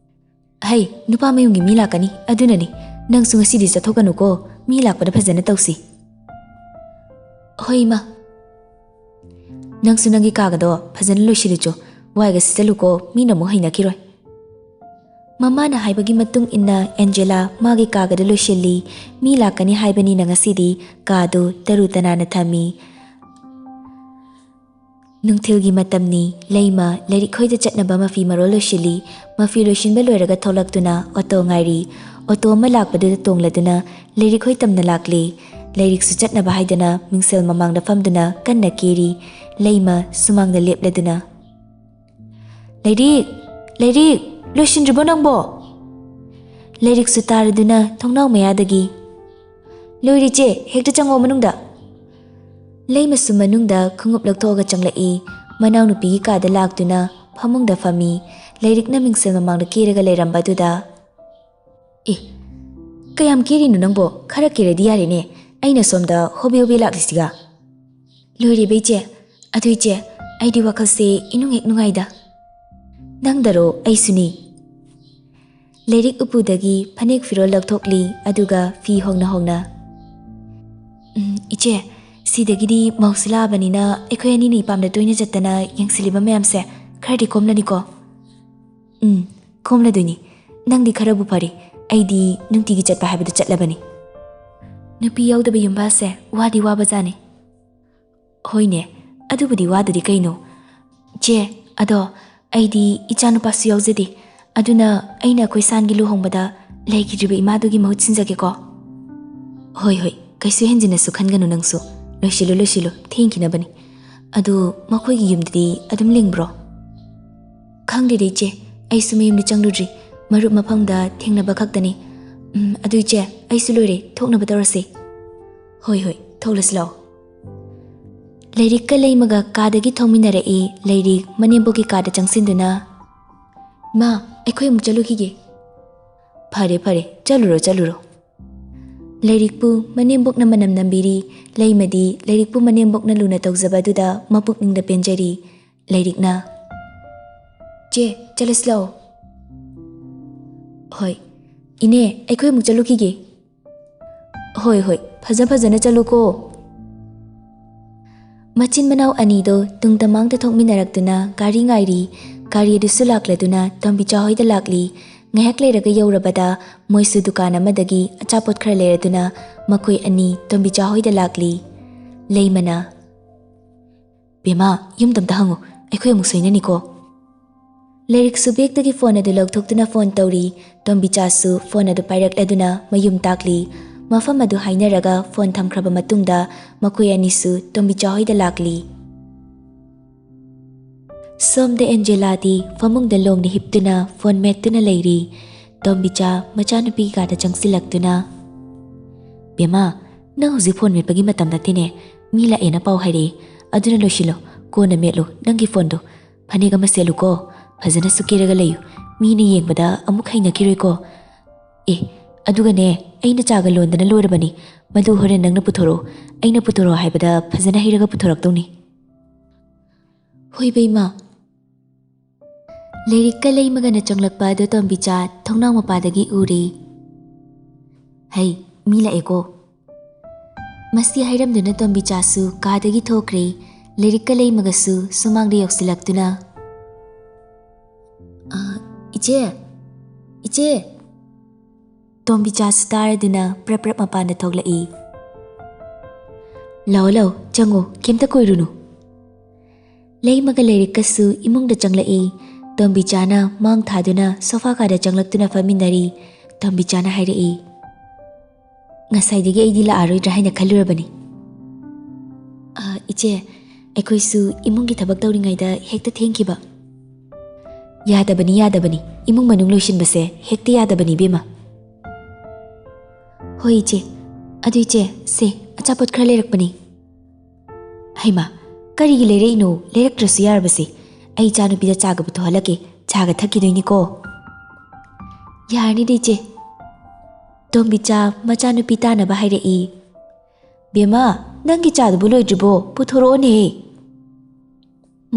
"ꯍꯩ, ꯅꯨꯄꯥ ꯃꯌꯨꯝꯒꯤ ꯃꯤ ꯂꯥꯛꯀꯅꯤ, ꯑꯗꯨꯅꯅꯤ꯫ ꯅꯪꯁꯨ ꯉꯁꯤꯗꯤ ꯆꯠꯊꯣꯛꯀꯅꯨꯀꯣ, ꯃꯤ ꯂꯥꯛꯄꯗ ꯐꯖꯅ ꯇꯧꯁꯤ꯫" "ꯍꯣꯏ, ꯏꯃꯥ꯫" "ꯅꯪꯁꯨ ꯅꯪꯒꯤ ꯀꯥꯒꯗꯣ ꯐꯖꯅ ꯂꯣꯏꯁꯤꯜꯂꯨꯆꯣ, ꯋꯥꯏꯒ ꯁꯤꯠꯆꯜꯂꯨꯀꯣ, ꯃꯤꯅ ꯑꯃꯨꯛ ꯍꯩꯅꯈꯤꯔꯣꯏ꯫" ꯃꯃꯥꯅ ꯍꯥꯏꯕꯒꯤ ꯃꯇꯨꯡ ꯏꯟꯅ ꯑꯦꯟꯖꯦꯂꯥ ꯃꯥꯒꯤ ꯀꯥꯒꯗꯨ ꯂꯣꯏꯁꯤꯜꯂꯤ꯫ ꯃꯤ ꯂꯥꯛꯀꯅꯤ ꯍꯥꯏꯕꯅꯤꯅ ꯉꯁꯤꯗꯤ ꯀꯥꯗꯨ ꯇꯔꯨ ꯇꯅꯥꯟꯅ ꯊꯝꯃꯤ꯫ ꯅꯨꯡꯊꯤꯜꯒꯤ ꯃꯇꯝꯅꯤ꯫ ꯂꯩꯃ ꯂꯥꯏꯔꯤꯛ ꯈꯣꯏꯗ ꯆꯠꯅꯕ ꯃꯐꯤ ꯃꯔꯣꯜ ꯂꯣꯏꯁꯤꯜꯂꯤ꯫ ꯃꯐꯤ ꯂꯣꯏꯁꯤꯟꯕ ꯂꯣꯏꯔꯒ ꯊꯣꯛꯂꯛꯇꯨꯅ ꯑꯣꯇꯣ ꯉꯥꯏꯔꯤ꯫ ꯑꯣꯇꯣ ꯑꯃ ꯂꯥꯛꯄꯗꯨꯗ ꯇꯣꯡꯂꯗꯨꯅ ꯂꯥꯏꯔꯤꯛ ꯈꯣꯏ ꯇꯝꯅ ꯂꯥꯛꯂꯤ꯫ ꯂꯥꯏꯔꯤꯛꯁꯨ ꯆꯠꯅꯕ ꯍꯥꯏꯗꯅ ꯃꯤꯡꯁꯦꯜ ꯃꯃꯥꯡꯗ ꯐꯝꯗꯨꯅ ꯀꯟꯅ ꯀꯦꯔꯤ꯫ ꯂꯩꯃ ꯁꯨꯃꯥꯡꯗ ꯂꯦꯞꯂꯗꯨꯅ, "ꯂꯥꯏꯔꯤꯛ, ꯂꯥꯏꯔꯤꯛ, ꯂꯣꯏꯁꯤꯟꯗ꯭ꯔꯤꯕꯣ ꯅꯪꯕꯣ?" ꯂꯥꯏꯔꯤꯛꯁꯨ ꯇꯥꯔꯗꯨꯅ ꯊꯣꯡꯅꯥꯎ ꯃꯌꯥꯗꯒꯤ, "ꯂꯣꯏꯔꯦ ꯆꯦ, ꯍꯦꯛꯇ ꯆꯪꯉꯣ ꯃꯅꯨꯡꯗ꯫" ꯂꯩꯃꯁꯨ ꯃꯅꯨꯡꯗ ꯈꯣꯡꯎꯞ ꯂꯧꯊꯣꯛꯑꯒ ꯆꯪꯂꯛꯏ꯫ ꯃꯅꯥꯎꯅꯨꯄꯤꯒꯤ ꯀꯥꯗ ꯂꯥꯛꯇꯨꯅ ꯐꯃꯨꯡꯗ ꯐꯝꯃꯤ꯫ ꯂꯥꯏꯔꯤꯛꯅ ꯃꯤꯡꯁꯦꯜ ꯃꯃꯥꯡꯗ ꯀꯦꯔꯒ ꯂꯩꯔꯝꯕꯗꯨꯗ, "ꯑꯦ, ꯀꯌꯥꯝ ꯀꯦꯔꯤꯅꯣ ꯅꯪꯕꯣ? ꯈꯔ ꯀꯦꯔꯗꯤ ꯌꯥꯔꯦꯅꯦ, ꯑꯩꯅ ꯁꯣꯝꯗ ꯍꯣꯕꯦ ꯍꯣꯕꯦ ꯂꯥꯛꯂꯤꯁꯤꯒ꯫" "ꯂꯣꯏꯔꯦꯕ ꯏꯆꯦ꯫ ꯑꯗꯨ ꯏꯆꯦ, ꯑꯩꯗꯤ ꯋꯥꯈꯜꯁꯦ ꯏꯅꯨꯡ ꯍꯦꯛ ꯅꯨꯡꯉꯥꯏꯗ꯫" "ꯅꯪꯗꯔꯣ? ꯑꯩꯁꯨꯅꯤ꯫" ꯂꯥꯏꯔꯤꯛ ꯎꯄꯨꯗꯒꯤ ꯐꯅꯦꯛ ꯐꯤꯔꯣꯜ ꯂꯧꯊꯣꯛꯂꯤ, ꯑꯗꯨꯒ ꯐꯤ ꯍꯣꯡꯅ ꯍꯣꯡꯅ, "ꯎꯝ, ꯏꯆꯦ, ꯁꯤꯗꯒꯤꯗꯤ ꯃꯧꯁꯨ ꯂꯥꯛꯑꯕꯅꯤꯅ ꯑꯩꯈꯣꯏ ꯑꯅꯤꯅ ꯏꯄꯥꯝꯗ ꯇꯣꯏꯅ ꯆꯠꯇꯅ ꯌꯦꯡꯁꯤꯜꯂꯤꯕ ꯃꯌꯥꯝꯁꯦ ꯈꯔꯗꯤ ꯀꯣꯝꯂꯅꯤꯀꯣ?" "ꯎꯝ, ꯀꯣꯝꯂꯗꯣꯏꯅꯤ꯫ ꯅꯪꯗꯤ ꯈꯔꯕꯨ ꯐꯔꯤ꯫ ꯑꯩꯗꯤ ꯅꯨꯡꯇꯤꯒꯤ ꯆꯠꯄ ꯍꯥꯏꯕꯗꯨ ꯆꯠꯂꯕꯅꯤ꯫" ꯅꯨꯄꯤ ꯌꯥꯎꯗꯕ ꯌꯨꯝꯕꯥꯁꯦ ꯋꯥꯗꯤ ꯋꯥꯕꯖꯥꯠꯅꯤ꯫ "ꯍꯣꯏꯅꯦ, ꯑꯗꯨꯕꯨꯗꯤ ꯋꯥꯗꯗꯤ ꯀꯩꯅꯣ꯫ ꯆꯦ, ꯑꯗꯣ ꯑꯩꯗꯤ ꯏꯆꯥꯅꯨꯄꯥꯁꯨ ꯌꯥꯎꯖꯗꯦ, ꯑꯗꯨꯅ ꯑꯩꯅ ꯑꯩꯈꯣꯏ ꯁꯥꯟꯒꯤ ꯂꯨꯍꯣꯡꯕꯗ ꯂꯩꯈꯤꯗ꯭ꯔꯤꯕ ꯏꯃꯥꯗꯨꯒꯤ ꯃꯍꯨꯠ ꯁꯤꯟꯖꯒꯦꯀꯣ꯫" "ꯍꯣꯏ, ꯍꯣꯏ, ꯀꯩꯁꯨ ꯍꯦꯟꯖꯤꯟꯅꯁꯨ ꯈꯟꯒꯅꯨ ꯅꯪꯁꯨ꯫ ꯂꯣꯏꯁꯤꯜꯂꯨ, ꯂꯣꯏꯁꯤꯜꯂꯨ, ꯊꯦꯡꯈꯤꯅꯕꯅꯤ꯫ ꯑꯗꯨ ꯃꯈꯣꯏꯒꯤ ꯌꯨꯝꯗꯗꯤ ꯑꯗꯨꯝ ꯂꯤꯡꯕ꯭ꯔꯣ?" "ꯈꯪꯗꯦꯗ ꯏꯆꯦ, ꯑꯩꯁꯨ ꯃꯌꯨꯝꯗ ꯆꯪꯂꯨꯗ꯭ꯔꯤ꯫ ꯃꯔꯨꯞ ꯃꯐꯝꯗ ꯊꯦꯡꯅꯕ ꯈꯛꯇꯅꯤ꯫ ꯎꯝ, ꯑꯗꯨ ꯏꯆꯦ, ꯑꯩꯁꯨ ꯂꯣꯏꯔꯦ, ꯊꯣꯛꯅꯕ ꯇꯧꯔꯁꯤ꯫" "ꯍꯣꯏ, ꯍꯣꯏ, ꯊꯣꯛꯂꯁꯤ ꯂꯥꯛꯑꯣ꯫" ꯂꯩꯔꯤꯛꯀ ꯂꯩꯃꯒ ꯀꯥꯗꯒꯤ ꯊꯣꯡꯃꯤꯟꯅꯔꯛꯏ꯫ ꯂꯩꯔꯤꯛ ꯃꯅꯦꯝꯕꯣꯛꯀꯤ ꯀꯥꯗ ꯆꯪꯁꯤꯟꯗꯨꯅ, "ꯃꯥ, ꯑꯩꯈꯣꯏ ꯑꯃꯨꯛ ꯆꯠꯂꯨꯈꯤꯒꯦ꯫" "ꯐꯔꯦ, ꯐꯔꯦ, ꯆꯠꯂꯨꯔꯣ, ꯆꯠꯂꯨꯔꯣ꯫" ꯂꯩꯔꯤꯛꯄꯨ ꯃꯅꯦꯝꯕꯣꯛꯅ ꯃꯅꯝ ꯅꯝꯕꯤꯔꯤ꯫ ꯂꯩꯃꯗꯤ ꯂꯩꯔꯤꯛꯄꯨ ꯃꯅꯦꯝꯕꯣꯛꯅ ꯂꯨꯅ ꯇꯧꯖꯕ ꯑꯗꯨꯗ ꯃꯄꯨꯛꯅꯤꯡꯗ ꯄꯦꯟꯖꯔꯤ꯫ ꯂꯩꯔꯤꯛꯅ, "ꯆꯦ, ꯆꯠꯂꯁꯤ ꯂꯥꯛꯑꯣ꯫" "ꯍꯣꯏ꯫ ꯏꯅꯦ, ꯑꯩꯈꯣꯏ ꯑꯃꯨꯛ ꯆꯠꯂꯨꯈꯤꯒꯦ꯫" "ꯍꯣꯏ, ꯍꯣꯏ, ꯐꯖ ꯐꯖꯅ ꯆꯠꯂꯨꯀꯣ꯫" ꯃꯆꯤꯟ ꯃꯅꯥꯎ ꯑꯅꯤꯗꯣ ꯇꯨꯡꯗ ꯃꯥꯡꯗ ꯊꯣꯛꯃꯤꯟꯅꯔꯛꯇꯨꯅ ꯒꯥꯔꯤ ꯉꯥꯏꯔꯤ꯫ ꯒꯥꯔꯤ ꯑꯗꯨꯁꯨ ꯂꯥꯛꯂꯗꯨꯅ ꯇꯣꯝꯕꯤꯆꯥ ꯍꯣꯏꯗ ꯂꯥꯛꯂꯤ꯫ ꯉꯥꯏꯍꯥꯛ ꯂꯩꯔꯒ ꯌꯧꯔꯕꯗ ꯃꯣꯏꯁꯨ ꯗꯨꯀꯥꯟ ꯑꯃꯗꯒꯤ ꯑꯆꯥꯄꯣꯠ ꯈꯔ ꯂꯩꯔꯗꯨꯅ ꯃꯈꯣꯏ ꯑꯅꯤ ꯇꯣꯝꯕꯤꯆꯥ ꯍꯣꯏꯗ ꯂꯥꯛꯂꯤ꯫ ꯂꯩꯃꯅ, "ꯕꯦꯝꯃ, ꯌꯨꯝꯗ ꯑꯝꯇ ꯍꯪꯉꯨ, ꯑꯩꯈꯣꯏ ꯑꯃꯨꯛ ꯁꯣꯏꯅꯅꯤꯀꯣ꯫" ꯂꯩꯔꯤꯛꯁꯨ ꯕꯦꯒꯇꯒꯤ ꯐꯣꯟ ꯑꯗꯨ ꯂꯧꯊꯣꯛꯇꯨꯅ ꯐꯣꯟ ꯇꯧꯔꯤ꯫ ꯇꯣꯝꯕꯤꯆꯥꯁꯨ ꯐꯣꯟ ꯑꯗꯨ ꯄꯥꯏꯔꯛꯂꯗꯨꯅ ꯃꯌꯨꯝ ꯇꯥꯛꯂꯤ꯫ ꯃꯐꯝ ꯑꯗꯨ ꯍꯥꯏꯅꯔꯒ ꯐꯣꯟ ꯊꯝꯈ꯭ꯔꯕ ꯃꯇꯨꯡꯗ ꯃꯈꯣꯏ ꯑꯅꯤꯁꯨ ꯇꯣꯝꯕꯤꯆꯥ ꯍꯣꯏꯗ ꯂꯥꯛꯂꯤ꯫ ꯁꯣꯝꯗ ꯑꯦꯟꯖꯦꯂꯥꯗꯤ ꯐꯃꯨꯡꯗ ꯂꯣꯡꯅ ꯍꯤꯞꯇꯨꯅ ꯐꯣꯟ ꯃꯦꯠꯇꯨꯅ ꯂꯩꯔꯤ꯫ ꯇꯣꯝꯕꯤꯆꯥ ꯃꯆꯥꯅꯨꯄꯤꯒꯤ ꯀꯥꯗ ꯆꯪꯁꯤꯜꯂꯛꯇꯨꯅ, "ꯕꯦꯝꯃ, ꯅꯪ ꯍꯧꯖꯤꯛ ꯐꯣꯟ ꯃꯦꯠꯄꯒꯤ ꯃꯇꯝ ꯅꯠꯇꯦꯅꯦ꯫ ꯃꯤ ꯂꯥꯛꯑꯦꯅ ꯄꯥꯎ ꯍꯥꯏꯔꯛꯑꯦ꯫ ꯑꯗꯨꯅ ꯂꯣꯏꯁꯤꯜꯂꯣ, ꯀꯣꯟꯅ ꯃꯦꯠꯂꯨ ꯅꯪꯒꯤ ꯐꯣꯟꯗꯣ꯫ ꯐꯅꯦꯛ ꯑꯃ ꯁꯦꯠꯂꯨꯀꯣ, ꯐꯖꯅꯁꯨ ꯀꯦꯔꯒ ꯂꯩꯌꯨ꯫ ꯃꯤꯅ ꯌꯦꯡꯕꯗ ꯑꯃꯨꯛ ꯍꯩꯅꯈꯤꯔꯣꯏꯀꯣ꯫ ꯑꯦ, ꯑꯗꯨꯒꯅꯦ, ꯑꯩꯅ ꯆꯥꯒ ꯂꯣꯟꯗꯅ ꯂꯣꯏꯔꯕꯅꯤ꯫ ꯃꯗꯨ ꯍꯣꯔꯦꯟ ꯅꯪꯅ ꯄꯨꯊꯣꯔꯛꯑꯣ꯫ ꯑꯩꯅ ꯄꯨꯊꯣꯔꯛꯑꯣ ꯍꯥꯏꯕꯗ ꯐꯖꯅ ꯍꯩꯔꯒ ꯄꯨꯊꯣꯔꯛꯇꯧꯅꯤ꯫" "ꯍꯣꯏ ꯕꯦꯝꯃ꯫" ꯂꯩꯔꯤꯛꯀ ꯂꯩꯃꯒꯅ ꯆꯪꯂꯛꯄ ꯑꯗꯨ ꯇꯣꯝꯕꯤꯆꯥ ꯊꯣꯡꯅꯥꯎ ꯃꯄꯥꯗꯒꯤ ꯎꯔꯤ꯫ "ꯍꯩ, ꯃꯤ ꯂꯥꯛꯑꯦꯀꯣ꯫" ꯃꯁꯤ ꯍꯥꯏꯔꯝꯗꯨꯅ ꯇꯣꯝꯕꯤꯆꯥꯁꯨ ꯀꯥꯗꯒꯤ ꯊꯣꯛꯈ꯭ꯔꯦ꯫ ꯂꯩꯔꯤꯛꯀ ꯂꯩꯃꯒꯁꯨ ꯁꯨꯃꯥꯡꯗ ꯌꯧꯁꯤꯜꯂꯛꯇꯨꯅ, "ꯑ, ꯏꯆꯦ, ꯏꯆꯦ!" ꯇꯣꯝꯕꯤꯆꯥꯁꯨ ꯇꯥꯔꯗꯨꯅ ꯄ꯭ꯔꯞ ꯄ꯭ꯔꯞ ꯃꯄꯥꯟꯗ ꯊꯣꯛꯂꯛꯏ꯫ "ꯂꯥꯛꯑꯣ, ꯂꯥꯛꯑꯣ, ꯆꯪꯉꯣ, ꯀꯩꯝꯇ ꯀꯨꯏꯔꯨꯅꯨ꯫" ꯂꯩꯃꯒ ꯂꯩꯔꯤꯛꯀꯁꯨ ꯏꯃꯨꯡꯗ ꯆꯪꯂꯛꯏ꯫ ꯇꯣꯝꯕꯤꯆꯥꯅ ꯃꯥꯡ ꯊꯥꯗꯨꯅ ꯁꯣꯐꯥ ꯀꯥꯗ ꯆꯪꯂꯛꯇꯨꯅ ꯐꯝꯃꯤꯟꯅꯔꯤ꯫ ꯇꯣꯝꯕꯤꯆꯥꯅ ꯍꯥꯏꯔꯛꯏ, "ꯉꯁꯥꯏꯗꯒꯤ ꯑꯩꯗꯤ ꯂꯥꯛꯑꯔꯣꯏꯗ꯭ꯔꯥ ꯍꯥꯏꯅ ꯈꯜꯂꯨꯔꯕꯅꯤ꯫" "ꯑ, ꯏꯆꯦ, ꯑꯩꯈꯣꯏꯁꯨ ꯏꯃꯨꯡꯒꯤ ꯊꯕꯛ ꯇꯧꯔꯤꯉꯩꯗ ꯍꯦꯛꯇ ꯊꯦꯡꯈꯤꯕ꯫" ꯌꯥꯗꯕꯅꯤ, ꯌꯥꯗꯕꯅꯤ꯫ ꯏꯃꯨꯡ ꯃꯅꯨꯡ ꯂꯣꯏꯁꯤꯟꯕꯁꯦ ꯍꯦꯛꯇ ꯌꯥꯗꯕꯅꯤ, ꯏꯕꯦꯝꯃ꯫ ꯍꯣꯏ, ꯏꯆꯦ꯫ ꯑꯗꯨ ꯏꯆꯦ, ꯁꯦ, ꯑꯆꯥꯄꯣꯠ ꯈꯔ ꯂꯩꯔꯛꯄꯅꯤ꯫ ꯍꯩꯃꯥ, ꯀꯔꯤꯒꯤ ꯂꯩꯔꯛꯏꯅꯣ? ꯂꯩꯔꯛꯇ꯭ꯔꯁꯨ ꯌꯥꯔꯕꯁꯦ꯫ ꯑꯩ ꯏꯆꯥꯅꯨꯄꯤꯗ ꯆꯥꯒ ꯄꯨꯊꯣꯛꯍꯜꯂꯛꯀꯦ, ꯆꯥꯒ ꯊꯛꯈꯤꯗꯣꯏꯅꯤꯀꯣ꯫ ꯌꯥꯔꯅꯤꯗ, ꯏꯆꯦ꯫ ꯇꯣꯝꯕꯤꯆꯥ ꯃꯆꯥꯅꯨꯄꯤ ꯇꯥꯅꯕ ꯍꯥꯏꯔꯛꯏ꯫ "ꯕꯦꯝꯃ, ꯅꯪꯒꯤ ꯆꯥꯗꯨꯕꯨ ꯂꯣꯏꯗ꯭ꯔꯤꯕꯣ? ꯄꯨꯊꯣꯔꯛꯑꯣꯅꯦ!"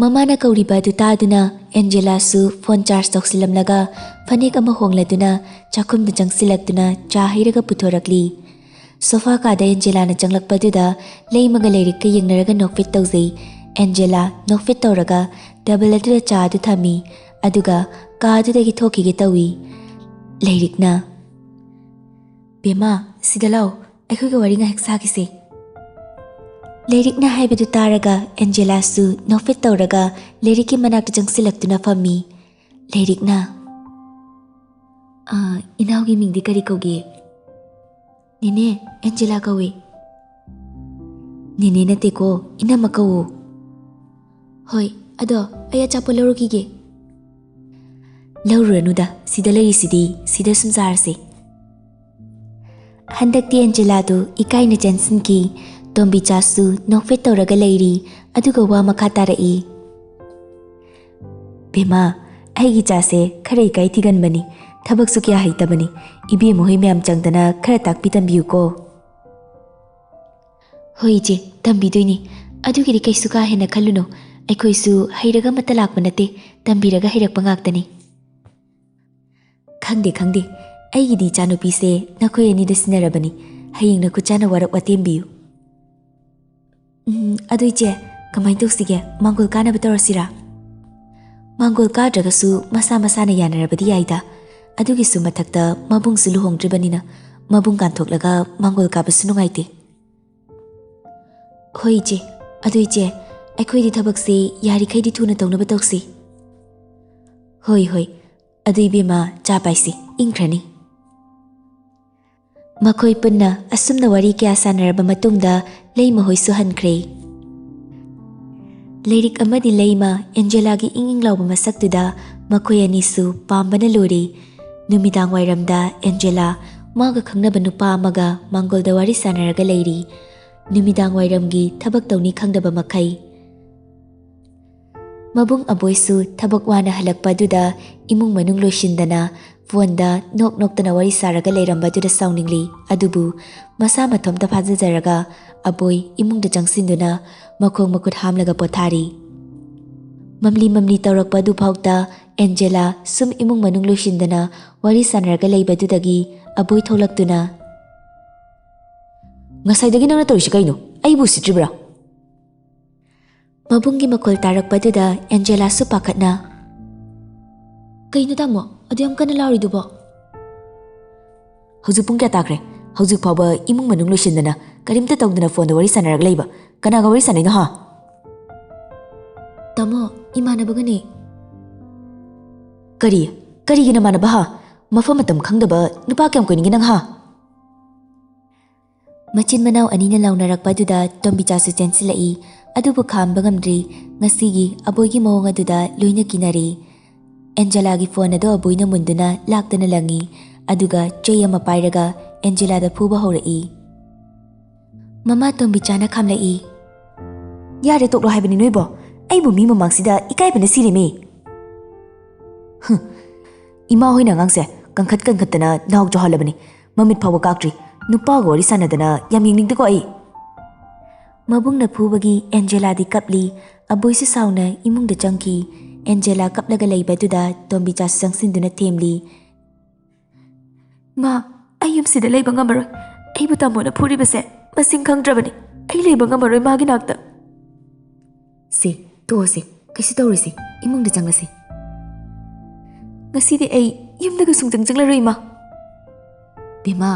ꯃꯃꯥꯅ ꯀꯧꯔꯤꯕ ꯑꯗꯨ ꯇꯥꯗꯨꯅ ꯑꯦꯟꯖꯦꯂꯥꯁꯨ ꯐꯣꯟ ꯆꯥꯔꯖ ꯇꯧꯁꯤꯜꯂꯝꯂꯒ ꯐꯅꯦꯛ ꯑꯃ ꯍꯣꯡꯂꯗꯨꯅ ꯆꯥꯛꯈꯨꯝꯗ ꯆꯪꯁꯤꯜꯂꯛꯇꯨꯅ ꯆꯥ ꯍꯩꯔꯒ ꯄꯨꯊꯣꯔꯛꯂꯤ꯫ ꯁꯣꯐꯥ ꯀꯥꯗ ꯑꯦꯟꯖꯦꯂꯥꯅ ꯆꯪꯂꯛꯄꯗꯨꯗ ꯂꯩꯃꯒ ꯂꯥꯏꯔꯤꯛꯀ ꯌꯦꯡꯅꯔꯒ ꯅꯣꯛꯐꯦꯠ ꯇꯧꯖꯩ꯫ ꯑꯦꯟꯖꯦꯂꯥ ꯅꯣꯛꯐꯦꯠ ꯇꯧꯔꯒ ꯇꯦꯕꯜ ꯑꯗꯨꯗ ꯆꯥ ꯑꯗꯨ ꯊꯝꯃꯤ, ꯑꯗꯨꯒ ꯀꯥ ꯑꯗꯨꯗꯒꯤ ꯊꯣꯛꯈꯤꯒꯦ ꯇꯧꯏ꯫ ꯂꯥꯏꯔꯤꯛꯅ, "ꯕꯦꯝꯃ, ꯁꯤꯗ ꯂꯥꯎ, ꯑꯩꯈꯣꯏꯒ ꯋꯥꯔꯤ ꯉꯥꯏꯍꯥꯛ ꯁꯥꯈꯤꯁꯦ꯫" ꯂꯥꯏꯔꯤꯛꯅ ꯍꯥꯏꯕꯗꯨ ꯇꯥꯔꯒ ꯑꯦꯟꯖꯦꯂꯥꯁꯨ ꯅꯣꯛꯐꯦꯠ ꯇꯧꯔꯒ ꯂꯥꯏꯔꯤꯛꯀꯤ ꯃꯅꯥꯛꯇ ꯆꯪꯁꯤꯜꯂꯛꯇꯨꯅ ꯐꯝꯃꯤ꯫ ꯂꯥꯏꯔꯤꯛꯅ, "ꯑ, ꯏꯅꯥꯎꯒꯤ ꯃꯤꯡꯗꯤ ꯀꯔꯤ ꯀꯧꯒꯦ?" "ꯅꯦꯅꯦ, ꯑꯦꯟꯖꯦꯂꯥ ꯀꯧꯏ꯫" "ꯅꯦꯅꯦ ꯅꯠꯇꯦꯀꯣ, ꯏꯅꯝꯃ ꯀꯧꯋꯣ꯫" "ꯍꯣꯏ, ꯑꯗꯣ ꯑꯩ ꯑꯆꯥꯄꯣꯠ ꯂꯧꯔꯨꯈꯤꯒꯦ꯫" "ꯂꯧꯔꯨꯔꯅꯨꯗ, ꯁꯤꯗ ꯂꯩꯔꯤꯁꯤꯗꯤ, ꯁꯤꯗ ꯁꯨꯝ ꯆꯥꯔꯁꯦ꯫" ꯍꯟꯗꯛꯇꯤ ꯑꯦꯟꯖꯦꯂꯥꯗꯨ ꯏꯀꯥꯏꯅ ꯆꯦꯟꯁꯤꯟꯈꯤ꯫ ꯇꯣꯝꯕꯤꯆꯥꯁꯨ ꯅꯣꯛꯐꯦꯠ ꯇꯧꯔꯒ ꯂꯩꯔꯤ, ꯑꯗꯨꯒ ꯋꯥ ꯃꯈꯥ ꯇꯥꯔꯛꯏ꯫ "ꯕꯦꯝꯃ, ꯑꯩꯒꯤ ꯏꯆꯥꯁꯦ ꯈꯔ ꯏꯀꯥꯏ ꯊꯤꯒꯟꯕꯅꯤ, ꯊꯕꯛꯁꯨ ꯀꯌꯥ ꯍꯩꯇꯕꯅꯤ꯫ ꯏꯕꯦꯝꯃ ꯍꯣꯏ ꯃꯌꯥꯝ ꯆꯪꯗꯅ ꯈꯔ ꯇꯥꯛꯄꯤ ꯇꯝꯕꯤꯌꯨꯀꯣ꯫" "ꯍꯣꯏ ꯏꯆꯦ, ꯇꯝꯕꯤꯗꯣꯏꯅꯤ꯫ ꯑꯗꯨꯒꯤꯗꯤ ꯀꯩꯁꯨ ꯀꯥ ꯍꯦꯟꯅ ꯈꯜꯂꯨꯅꯨ꯫ ꯑꯩꯈꯣꯏꯁꯨ ꯍꯩꯔꯒ ꯑꯃꯠꯇ ꯂꯥꯛꯄ ꯅꯠꯇꯦ, ꯇꯝꯕꯤꯔꯒ ꯍꯩꯔꯛꯄ ꯉꯥꯛꯇꯅꯤ꯫" "ꯈꯪꯗꯦ, ꯈꯪꯗꯦ꯫ ꯑꯩꯒꯤꯗꯤ ꯏꯆꯥꯅꯨꯄꯤꯁꯦ ꯅꯈꯣꯏ ꯑꯅꯤꯗ ꯁꯤꯟꯅꯔꯕꯅꯤ꯫ ꯍꯌꯦꯡ ꯅꯈꯨꯠ ꯆꯥꯅ ꯋꯥꯔꯛ ꯋꯥꯇꯦꯝꯕꯤꯌꯨ꯫" "ꯎꯝ, ꯑꯗꯨ ꯏꯆꯦ, ꯀꯃꯥꯏꯅ ꯇꯧꯁꯤꯒꯦ? ꯃꯥꯡꯒꯣꯜ ꯀꯥꯅꯕ ꯇꯧꯔꯁꯤꯔꯥ?" "ꯃꯥꯡꯒꯣꯜ ꯀꯥꯗ꯭ꯔꯒꯁꯨ ꯃꯁꯥ ꯃꯁꯥꯅ ꯌꯥꯅꯔꯕꯗꯤ ꯌꯥꯏꯗ꯫ ꯑꯗꯨꯒꯤꯁꯨ ꯃꯊꯛꯇ ꯃꯕꯨꯡꯁꯨ ꯂꯨꯍꯣꯡꯗ꯭ꯔꯤꯕꯅꯤꯅ ꯃꯕꯨꯡ ꯀꯥꯟꯊꯣꯛꯂꯒ ꯃꯥꯡꯒꯣꯜ ꯀꯥꯕꯁꯨ ꯅꯨꯡꯉꯥꯏꯇꯦ꯫" "ꯍꯣꯏ ꯏꯆꯦ, ꯑꯗꯨ ꯏꯆꯦ, ꯑꯩꯈꯣꯏꯗꯤ ꯊꯕꯛꯁꯦ ꯌꯥꯔꯤꯈꯩꯗꯤ ꯊꯨꯅ ꯇꯧꯅꯕ ꯇꯧꯁꯤ꯫" "ꯍꯣꯏ, ꯍꯣꯏ꯫ ꯑꯗꯨ ꯏꯕꯦꯝꯃ, ꯆꯥ ꯄꯥꯏꯁꯤ, ꯏꯪꯈ꯭ꯔꯅꯤ꯫" ꯃꯈꯣꯏ ꯄꯨꯟꯅ ꯑꯁꯨꯝꯅ ꯋꯥꯔꯤ ꯀꯌꯥ ꯁꯥꯟꯅꯔꯕ ꯃꯇꯨꯡꯗ ꯂꯩꯃ ꯍꯣꯏꯁꯨ ꯍꯟꯈ꯭ꯔꯦ꯫ ꯂꯥꯏꯔꯤꯛ ꯑꯃꯗꯤ ꯂꯩꯃ ꯑꯦꯟꯖꯦꯂꯥꯒꯤ ꯏꯪ ꯏꯪ ꯂꯥꯎꯕ ꯃꯁꯛꯇꯨꯗ ꯃꯈꯣꯏ ꯑꯅꯤꯁꯨ ꯄꯥꯝꯕꯅ ꯂꯣꯏꯔꯦ꯫ ꯅꯨꯃꯤꯗꯥꯡ ꯋꯥꯏꯔꯝꯗ ꯑꯦꯟꯖꯦꯂꯥ ꯃꯥꯒ ꯈꯪꯅꯕ ꯅꯨꯄꯥ ꯑꯃꯒ ꯃꯥꯡꯒꯣꯜꯗ ꯋꯥꯔꯤ ꯁꯥꯟꯅꯔꯒ ꯂꯩꯔꯤ꯫ ꯅꯨꯃꯤꯗꯥꯡ ꯋꯥꯏꯔꯝꯒꯤ ꯊꯕꯛ ꯇꯧꯅꯤ ꯈꯪꯗꯕ ꯃꯈꯩ꯫ ꯃꯕꯨꯡ ꯑꯕꯣꯏꯁꯨ ꯊꯕꯛ ꯋꯥꯅ ꯍꯜꯂꯛꯄ ꯑꯗꯨꯗ ꯏꯃꯨꯡ ꯃꯅꯨꯡ ꯂꯣꯏꯁꯤꯟꯗꯅ ꯐꯣꯟꯗ ꯅꯣꯛ ꯅꯣꯛꯇꯅ ꯋꯥꯔꯤ ꯁꯥꯔꯒ ꯂꯩꯔꯝꯕꯗꯨꯗ ꯁꯥꯎꯅꯤꯡꯂꯤ꯫ ꯑꯗꯨꯕꯨ ꯃꯁꯥ ꯃꯊꯣꯝꯇ ꯐꯥꯖꯖꯔꯒ ꯑꯕꯣꯏ ꯏꯃꯨꯡꯗ ꯆꯪꯁꯤꯟꯗꯨꯅ ꯃꯈꯣꯡ ꯃꯈꯨꯠ ꯍꯥꯝꯂꯒ ꯄꯣꯊꯥꯔꯤ꯫ ꯃꯝꯂꯤ ꯃꯝꯂꯤ ꯇꯧꯔꯛꯄ ꯑꯗꯨꯐꯥꯎꯗ ꯑꯦꯟꯖꯦꯂꯥ ꯁꯨꯝ ꯏꯃꯨꯡ ꯃꯅꯨꯡ ꯂꯣꯏꯁꯤꯟꯗꯅ ꯋꯥꯔꯤ ꯁꯥꯟꯅꯔꯒ ꯂꯩꯕꯗꯨꯗꯒꯤ ꯑꯕꯣꯏ ꯊꯣꯛꯂꯛꯇꯨꯅ, "ꯉꯁꯥꯏꯗꯒꯤ ꯅꯪꯅ ꯇꯧꯔꯤꯁꯤ ꯀꯩꯅꯣ? ꯑꯩꯕꯨ ꯎꯁꯤꯠꯇ꯭ꯔꯤꯕ꯭ꯔꯥ?" ꯃꯕꯨꯡꯒꯤ ꯃꯈꯣꯜ ꯇꯥꯔꯛꯄꯗꯨꯗ ꯑꯦꯟꯖꯦꯂꯥꯁꯨ ꯄꯥꯈꯠꯅ, "ꯀꯩꯅꯣ ꯇꯥꯃꯣ, ꯑꯗꯨ ꯌꯥꯝ ꯀꯟꯅ ꯂꯥꯎꯔꯤꯗꯨꯕꯣ?" "ꯍꯧꯖꯤꯛ ꯄꯨꯡ ꯀꯌꯥ ꯇꯥꯈ꯭ꯔꯦ? ꯍꯧꯖꯤꯛ ꯐꯥꯎꯕ ꯏꯃꯨꯡ ꯃꯅꯨꯡ ꯂꯣꯏꯁꯤꯟꯗꯅ, ꯀꯔꯤꯝꯇ ꯇꯧꯗꯅ ꯐꯣꯟꯗ ꯋꯥꯔꯤ ꯁꯥꯟꯅꯔꯒ ꯂꯩꯕ꯫ ꯀꯅꯥꯒ ꯋꯥꯔꯤ ꯁꯥꯟꯅꯩꯅꯣ, ꯍꯥ?" "ꯇꯥꯃꯣ, ꯏꯃꯥꯟꯅꯕꯒꯅꯦ꯫" "ꯀꯔꯤ? ꯀꯔꯤꯒꯤ ꯅꯃꯥꯟꯅꯕ, ꯍꯥ? ꯃꯐꯝ ꯃꯇꯝ ꯈꯪꯗꯕ ꯅꯨꯄꯥ ꯀꯌꯥꯝ ꯀꯣꯏꯅꯤꯡꯒꯦ ꯅꯪ, ꯍꯥ?" ꯃꯆꯤꯟ ꯃꯅꯥꯎ ꯑꯅꯤꯅ ꯂꯥꯎꯅꯔꯛꯄ ꯑꯗꯨꯗ ꯇꯣꯝꯕꯤꯆꯥꯁꯨ ꯆꯦꯟꯁꯤꯜꯂꯛꯏ꯫ ꯑꯗꯨꯕꯨ ꯈꯥꯝꯕ ꯉꯝꯗ꯭ꯔꯤ꯫ ꯉꯁꯤꯒꯤ ꯑꯕꯣꯏꯒꯤ ꯃꯑꯣꯡ ꯑꯗꯨꯗ ꯂꯣꯏꯅ ꯀꯤꯅꯔꯤ꯫ ꯑꯦꯟꯖꯦꯂꯥꯒꯤ ꯐꯣꯟ ꯑꯗꯨ ꯑꯕꯣꯏꯅ ꯃꯨꯟꯗꯨꯅ ꯂꯥꯛꯇꯅ ꯂꯪꯉꯤ꯫ ꯑꯗꯨꯒ ꯆꯩ ꯑꯃ ꯄꯥꯏꯔꯒ ꯑꯦꯟꯖꯦꯂꯥꯗ ꯐꯨꯕ ꯍꯧꯔꯛꯏ꯫ ꯃꯃꯥ ꯇꯣꯝꯕꯤꯆꯥꯅ ꯈꯥꯝꯂꯛꯏ꯫ "ꯌꯥꯔꯦ, ꯇꯣꯛꯂꯣ ꯍꯥꯏꯕꯅꯤ ꯅꯣꯏꯕꯣ꯫ ꯑꯩꯕꯨ ꯃꯤ ꯃꯃꯥꯡꯁꯤꯗ ꯏꯀꯥꯏꯕꯅ ꯁꯤꯔꯦꯃꯤ꯫ ꯍꯨꯝ, ꯏꯃꯥ ꯍꯣꯏꯅ ꯑꯉꯥꯡꯁꯦ ꯀꯟꯈꯠ ꯀꯟꯈꯠꯇꯅ ꯅꯥꯎ ꯆꯥꯎꯍꯜꯂꯕꯅꯤ꯫ ꯃꯃꯤꯠ ꯐꯥꯎꯕ ꯀꯥꯛꯇ꯭ꯔꯤ꯫ ꯅꯨꯄꯥꯒ ꯋꯥꯔꯤ ꯁꯥꯟꯅꯗꯅ ꯌꯥꯝ ꯌꯦꯡꯅꯤꯡꯗꯦꯀꯣ ꯑꯩ꯫" ꯃꯕꯨꯡꯅ ꯐꯨꯕꯒꯤ ꯑꯦꯟꯖꯦꯂꯥꯗꯤ ꯀꯞꯂꯤ꯫ ꯑꯕꯣꯏꯁꯨ ꯁꯥꯎꯅ ꯏꯃꯨꯡꯗ ꯆꯪꯈꯤ꯫ ꯑꯦꯟꯖꯦꯂꯥ ꯀꯞꯂꯒ ꯂꯩꯕꯗꯨꯗ ꯇꯣꯝꯕꯤꯆꯥꯁꯨ ꯆꯪꯁꯤꯟꯗꯨꯅ ꯊꯦꯝꯂꯤ꯫ "ꯃꯥ, ꯑꯩ ꯌꯨꯝꯁꯤꯗ ꯂꯩꯕ ꯉꯝꯃꯔꯣꯏ꯫ ꯑꯩꯕꯨ ꯇꯥꯃꯣꯅ ꯐꯨꯔꯤꯕꯁꯦ ꯃꯁꯤꯡ ꯈꯪꯗ꯭ꯔꯕꯅꯤ꯫ ꯑꯩ ꯂꯩꯕ ꯉꯝꯃꯔꯣꯏ ꯃꯥꯒꯤ ꯅꯥꯛꯇ꯫" "ꯁꯦ, ꯇꯣꯛꯑꯁꯦ, ꯀꯩꯁꯨ ꯇꯧꯔꯣꯏꯁꯦ, ꯏꯃꯨꯡꯗ ꯆꯪꯉꯁꯤ꯫" "ꯉꯁꯤꯗꯤ ꯑꯩ ꯌꯨꯝꯗꯒ ꯁꯨꯡꯆꯪ ꯆꯪꯂꯔꯣꯏ, ꯏꯃꯥ꯫" "ꯕꯦꯝꯃ꯫"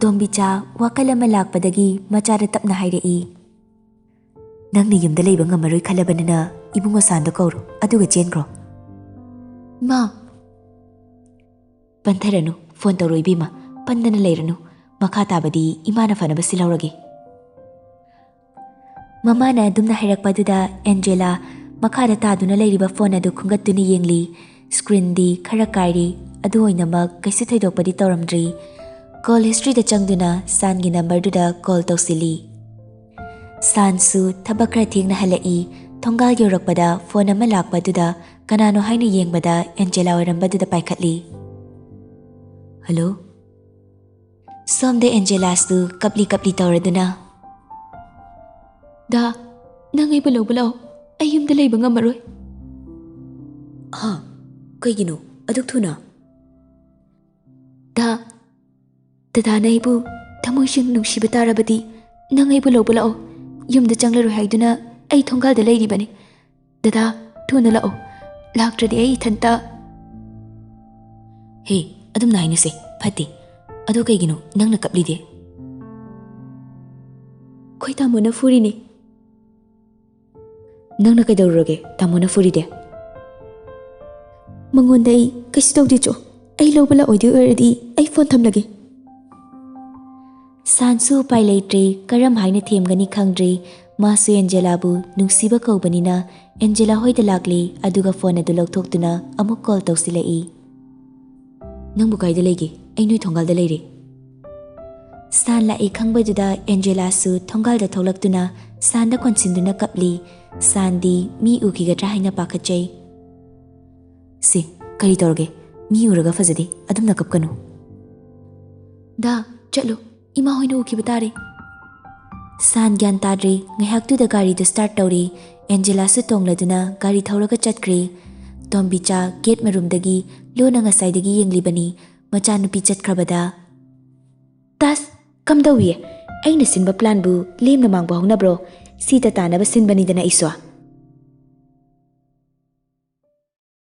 ꯇꯣꯝꯕꯤꯆꯥ ꯋꯥꯈꯜ ꯑꯃ ꯂꯥꯛꯄꯗꯒꯤ ꯃꯆꯥꯗ ꯇꯞꯅ ꯍꯥꯏꯔꯛꯏ, "ꯅꯪꯅ ꯌꯨꯝꯗ ꯂꯩꯕ ꯉꯝꯃꯔꯣꯏ ꯈꯜꯂꯕꯅꯤꯅ ꯏꯕꯨꯡꯉꯣ ꯁꯥꯟꯗꯣ ꯀꯧꯔꯣ, ꯑꯗꯨꯒ ꯆꯦꯟꯈ꯭ꯔꯣ꯫" "ꯃꯥ꯫" "ꯄꯟꯊꯔꯅꯨ, ꯐꯣꯟ ꯇꯧꯔꯣ ꯏꯕꯦꯝꯃ, ꯄꯟꯗꯅ ꯂꯩꯔꯅꯨ꯫ ꯃꯈꯥ ꯇꯥꯕꯗꯤ ꯏꯃꯥꯅ ꯐꯅꯕ ꯁꯤꯜꯍꯧꯔꯒꯦ꯫" ꯃꯃꯥꯅ ꯑꯗꯨꯝꯅ ꯍꯥꯏꯔꯛꯄꯗꯨꯗ ꯑꯦꯟꯖꯦꯂꯥ ꯃꯈꯥꯗ ꯇꯥꯗꯨꯅ ꯂꯩꯔꯤꯕ ꯐꯣꯟ ꯑꯗꯨ ꯈꯨꯝꯒꯠꯇꯨꯅ ꯌꯦꯡꯂꯤ꯫ ꯁ꯭ꯀ꯭ꯔꯤꯟꯗꯤ ꯈꯔ ꯀꯥꯏꯔꯤ, ꯑꯗꯨ ꯑꯣꯏꯅꯃꯛ ꯀꯩꯁꯨ ꯊꯣꯏꯗꯣꯛꯄꯗꯤ ꯇꯧꯔꯝꯗ꯭ꯔꯤ꯫ ꯀꯣꯜ ꯍꯤꯁꯇ꯭ꯔꯤꯗ ꯆꯪꯗꯨꯅ ꯁꯥꯟꯒꯤ ꯅꯝꯕꯔꯗꯨꯗ ꯀꯣꯜ ꯇꯧꯁꯤꯜꯂꯤ꯫ ꯁꯥꯟꯁꯨ ꯊꯕꯛ ꯈꯔ ꯊꯦꯡꯅ ꯍꯜꯂꯛꯏ꯫ ꯊꯣꯡꯒꯥꯜ ꯌꯧꯔꯛꯄꯗ ꯐꯣꯟ ꯑꯃ ꯂꯥꯛꯄꯗꯨꯗ ꯀꯅꯥꯅꯣ ꯍꯥꯏꯅ ꯌꯦꯡꯕꯗ ꯑꯦꯟꯖꯦꯂꯥ ꯑꯣꯏꯔꯝꯕꯗꯨꯗ ꯄꯥꯏꯈꯠꯂꯤ꯫ "ꯍꯜꯂꯣ?" ꯁꯣꯝꯗ ꯑꯦꯟꯖꯦꯂꯥꯁꯨ ꯀꯞꯂꯤ ꯀꯞꯂꯤ ꯇꯧꯔꯗꯨꯅ, "ꯗꯥ, ꯅꯪ ꯑꯩꯕꯨ ꯂꯧꯕ ꯂꯥꯛꯑꯣ, ꯑꯩ ꯌꯨꯝꯗ ꯂꯩꯕ ꯉꯝꯃꯔꯣꯏ꯫" "ꯍꯥ? ꯀꯩꯒꯤꯅꯣ ꯑꯗꯨꯛ ꯊꯨꯅ?" "ꯗꯥ, ꯗꯗꯥꯅ ꯑꯩꯕꯨ ꯊꯃꯣꯏ ꯁꯦꯡꯅ ꯅꯨꯡꯁꯤꯕ ꯇꯥꯔꯕꯗꯤ ꯅꯪ ꯑꯩꯕꯨ ꯂꯧꯕ ꯂꯥꯛꯑꯣ꯫ ꯌꯨꯝꯗ ꯆꯪꯂꯔꯣꯏ ꯍꯥꯏꯗꯨꯅ ꯑꯩ ꯊꯣꯡꯒꯥꯜꯗ ꯂꯩꯔꯤꯕꯅꯤ꯫ ꯗꯗꯥ, ꯊꯨꯅ ꯂꯥꯛꯑꯣ, ꯂꯥꯛꯇ꯭ꯔꯗꯤ ꯑꯩ ꯏꯊꯟꯇ꯫" "ꯍꯦ, ꯑꯗꯨꯝꯅ ꯍꯥꯏꯅꯨꯁꯦ, ꯐꯠꯇꯦ꯫ ꯑꯗꯣ ꯀꯩꯒꯤꯅꯣ ꯅꯪꯅ ꯀꯞꯂꯤꯗꯤ?" "ꯑꯩꯈꯣꯏ ꯇꯥꯃꯣꯅ ꯐꯨꯔꯤꯅꯦ꯫" "ꯅꯪꯅ ꯀꯩꯗꯧꯔꯨꯔꯒꯦ ꯇꯥꯃꯣꯅ ꯐꯨꯔꯤꯗꯤ?" "ꯃꯉꯣꯟꯗ ꯑꯩ ꯀꯩꯁꯨ ꯇꯧꯗꯦ ꯆꯣ, ꯑꯩ ꯂꯧꯕ ꯂꯥꯛꯑꯣꯏꯗꯣꯏ ꯑꯣꯏꯔꯗꯤ ꯑꯩ ꯐꯣꯟ ꯊꯝꯂꯒꯦ꯫" ꯁꯥꯟꯁꯨ ꯎꯄꯥꯏ ꯂꯩꯇ꯭ꯔꯦ, ꯀꯔꯝ ꯍꯥꯏꯅ ꯊꯦꯝꯒꯅꯤ ꯈꯪꯗ꯭ꯔꯦ꯫ ꯃꯥꯁꯨ ꯑꯦꯟꯖꯦꯂꯥꯕꯨ ꯅꯨꯡꯁꯤꯕ ꯀꯧꯕꯅꯤꯅ ꯑꯦꯟꯖꯦꯂꯥ ꯍꯣꯏꯗ ꯂꯥꯛꯂꯦ, ꯑꯗꯨꯒ ꯐꯣꯟ ꯑꯗꯨ ꯂꯧꯊꯣꯛꯇꯨꯅ ꯑꯃꯨꯛ ꯀꯣꯜ ꯇꯧꯁꯤꯜꯂꯛꯏ꯫ "ꯅꯪꯕꯨ ꯀꯥꯏꯗ ꯂꯩꯒꯦ? ꯑꯩ ꯅꯣꯏ ꯊꯣꯡꯒꯥꯜꯗ ꯂꯩꯔꯦ꯫" ꯁꯥꯟ ꯂꯥꯛꯏ ꯈꯪꯕꯗꯨꯗ ꯑꯦꯟꯖꯦꯂꯥꯁꯨ ꯊꯣꯡꯒꯥꯜꯗ ꯊꯣꯛꯂꯛꯇꯨꯅ ꯁꯥꯟꯗ ꯀꯣꯟꯁꯤꯟꯗꯨꯅ ꯀꯞꯂꯤ꯫ ꯁꯥꯟꯗꯤ ꯃꯤ ꯎꯈꯤꯒꯗ꯭ꯔꯥ ꯍꯥꯏꯅ ꯄꯥꯈꯠꯆꯩ꯫ "ꯁꯤ, ꯀꯔꯤ ꯇꯧꯔꯒꯦ? ꯃꯤ ꯎꯔꯒ ꯐꯖꯗꯦ, ꯑꯗꯨꯝꯅ ꯀꯞꯀꯅꯨ꯫" "ꯗꯥ, ꯆꯠꯂꯨ, ꯏꯃꯥ ꯍꯣꯏꯅ ꯎꯈꯤꯕ ꯇꯥꯔꯦ꯫" ꯁꯥꯟ ꯒ꯭ꯌꯥꯟ ꯇꯥꯗ꯭ꯔꯦ꯫ ꯉꯥꯏꯍꯥꯛꯇꯨꯗ ꯒꯥꯔꯤꯗꯨ ꯁ꯭ꯇꯥꯔꯠ ꯇꯧꯔꯦ꯫ ꯑꯦꯟꯖꯦꯂꯥꯁꯨ ꯇꯣꯡꯂꯗꯨꯅ ꯒꯥꯔꯤ ꯊꯧꯔꯒ ꯆꯠꯈ꯭ꯔꯦ꯫ ꯇꯣꯝꯕꯤꯆꯥ ꯒꯦꯠ ꯃꯔꯨꯝꯗꯒꯤ ꯂꯣꯟꯅ ꯉꯁꯥꯏꯗꯒꯤ ꯌꯦꯡꯂꯤꯕꯅꯤ꯫ ꯃꯆꯥꯅꯨꯄꯤ ꯆꯠꯈ꯭ꯔꯕꯗ, "ꯇꯁ, ꯀꯝꯗꯧꯏ? ꯑꯩꯅ ꯁꯤꯟꯕ ꯄ꯭ꯂꯥꯟꯕꯨ ꯂꯦꯝꯅ ꯃꯥꯡꯕ ꯍꯧꯅꯕ꯭ꯔꯣ? ꯁꯤꯇ ꯇꯥꯅꯕ ꯁꯤꯟꯕꯅꯤꯗꯅ ꯑꯩꯁꯨ꯫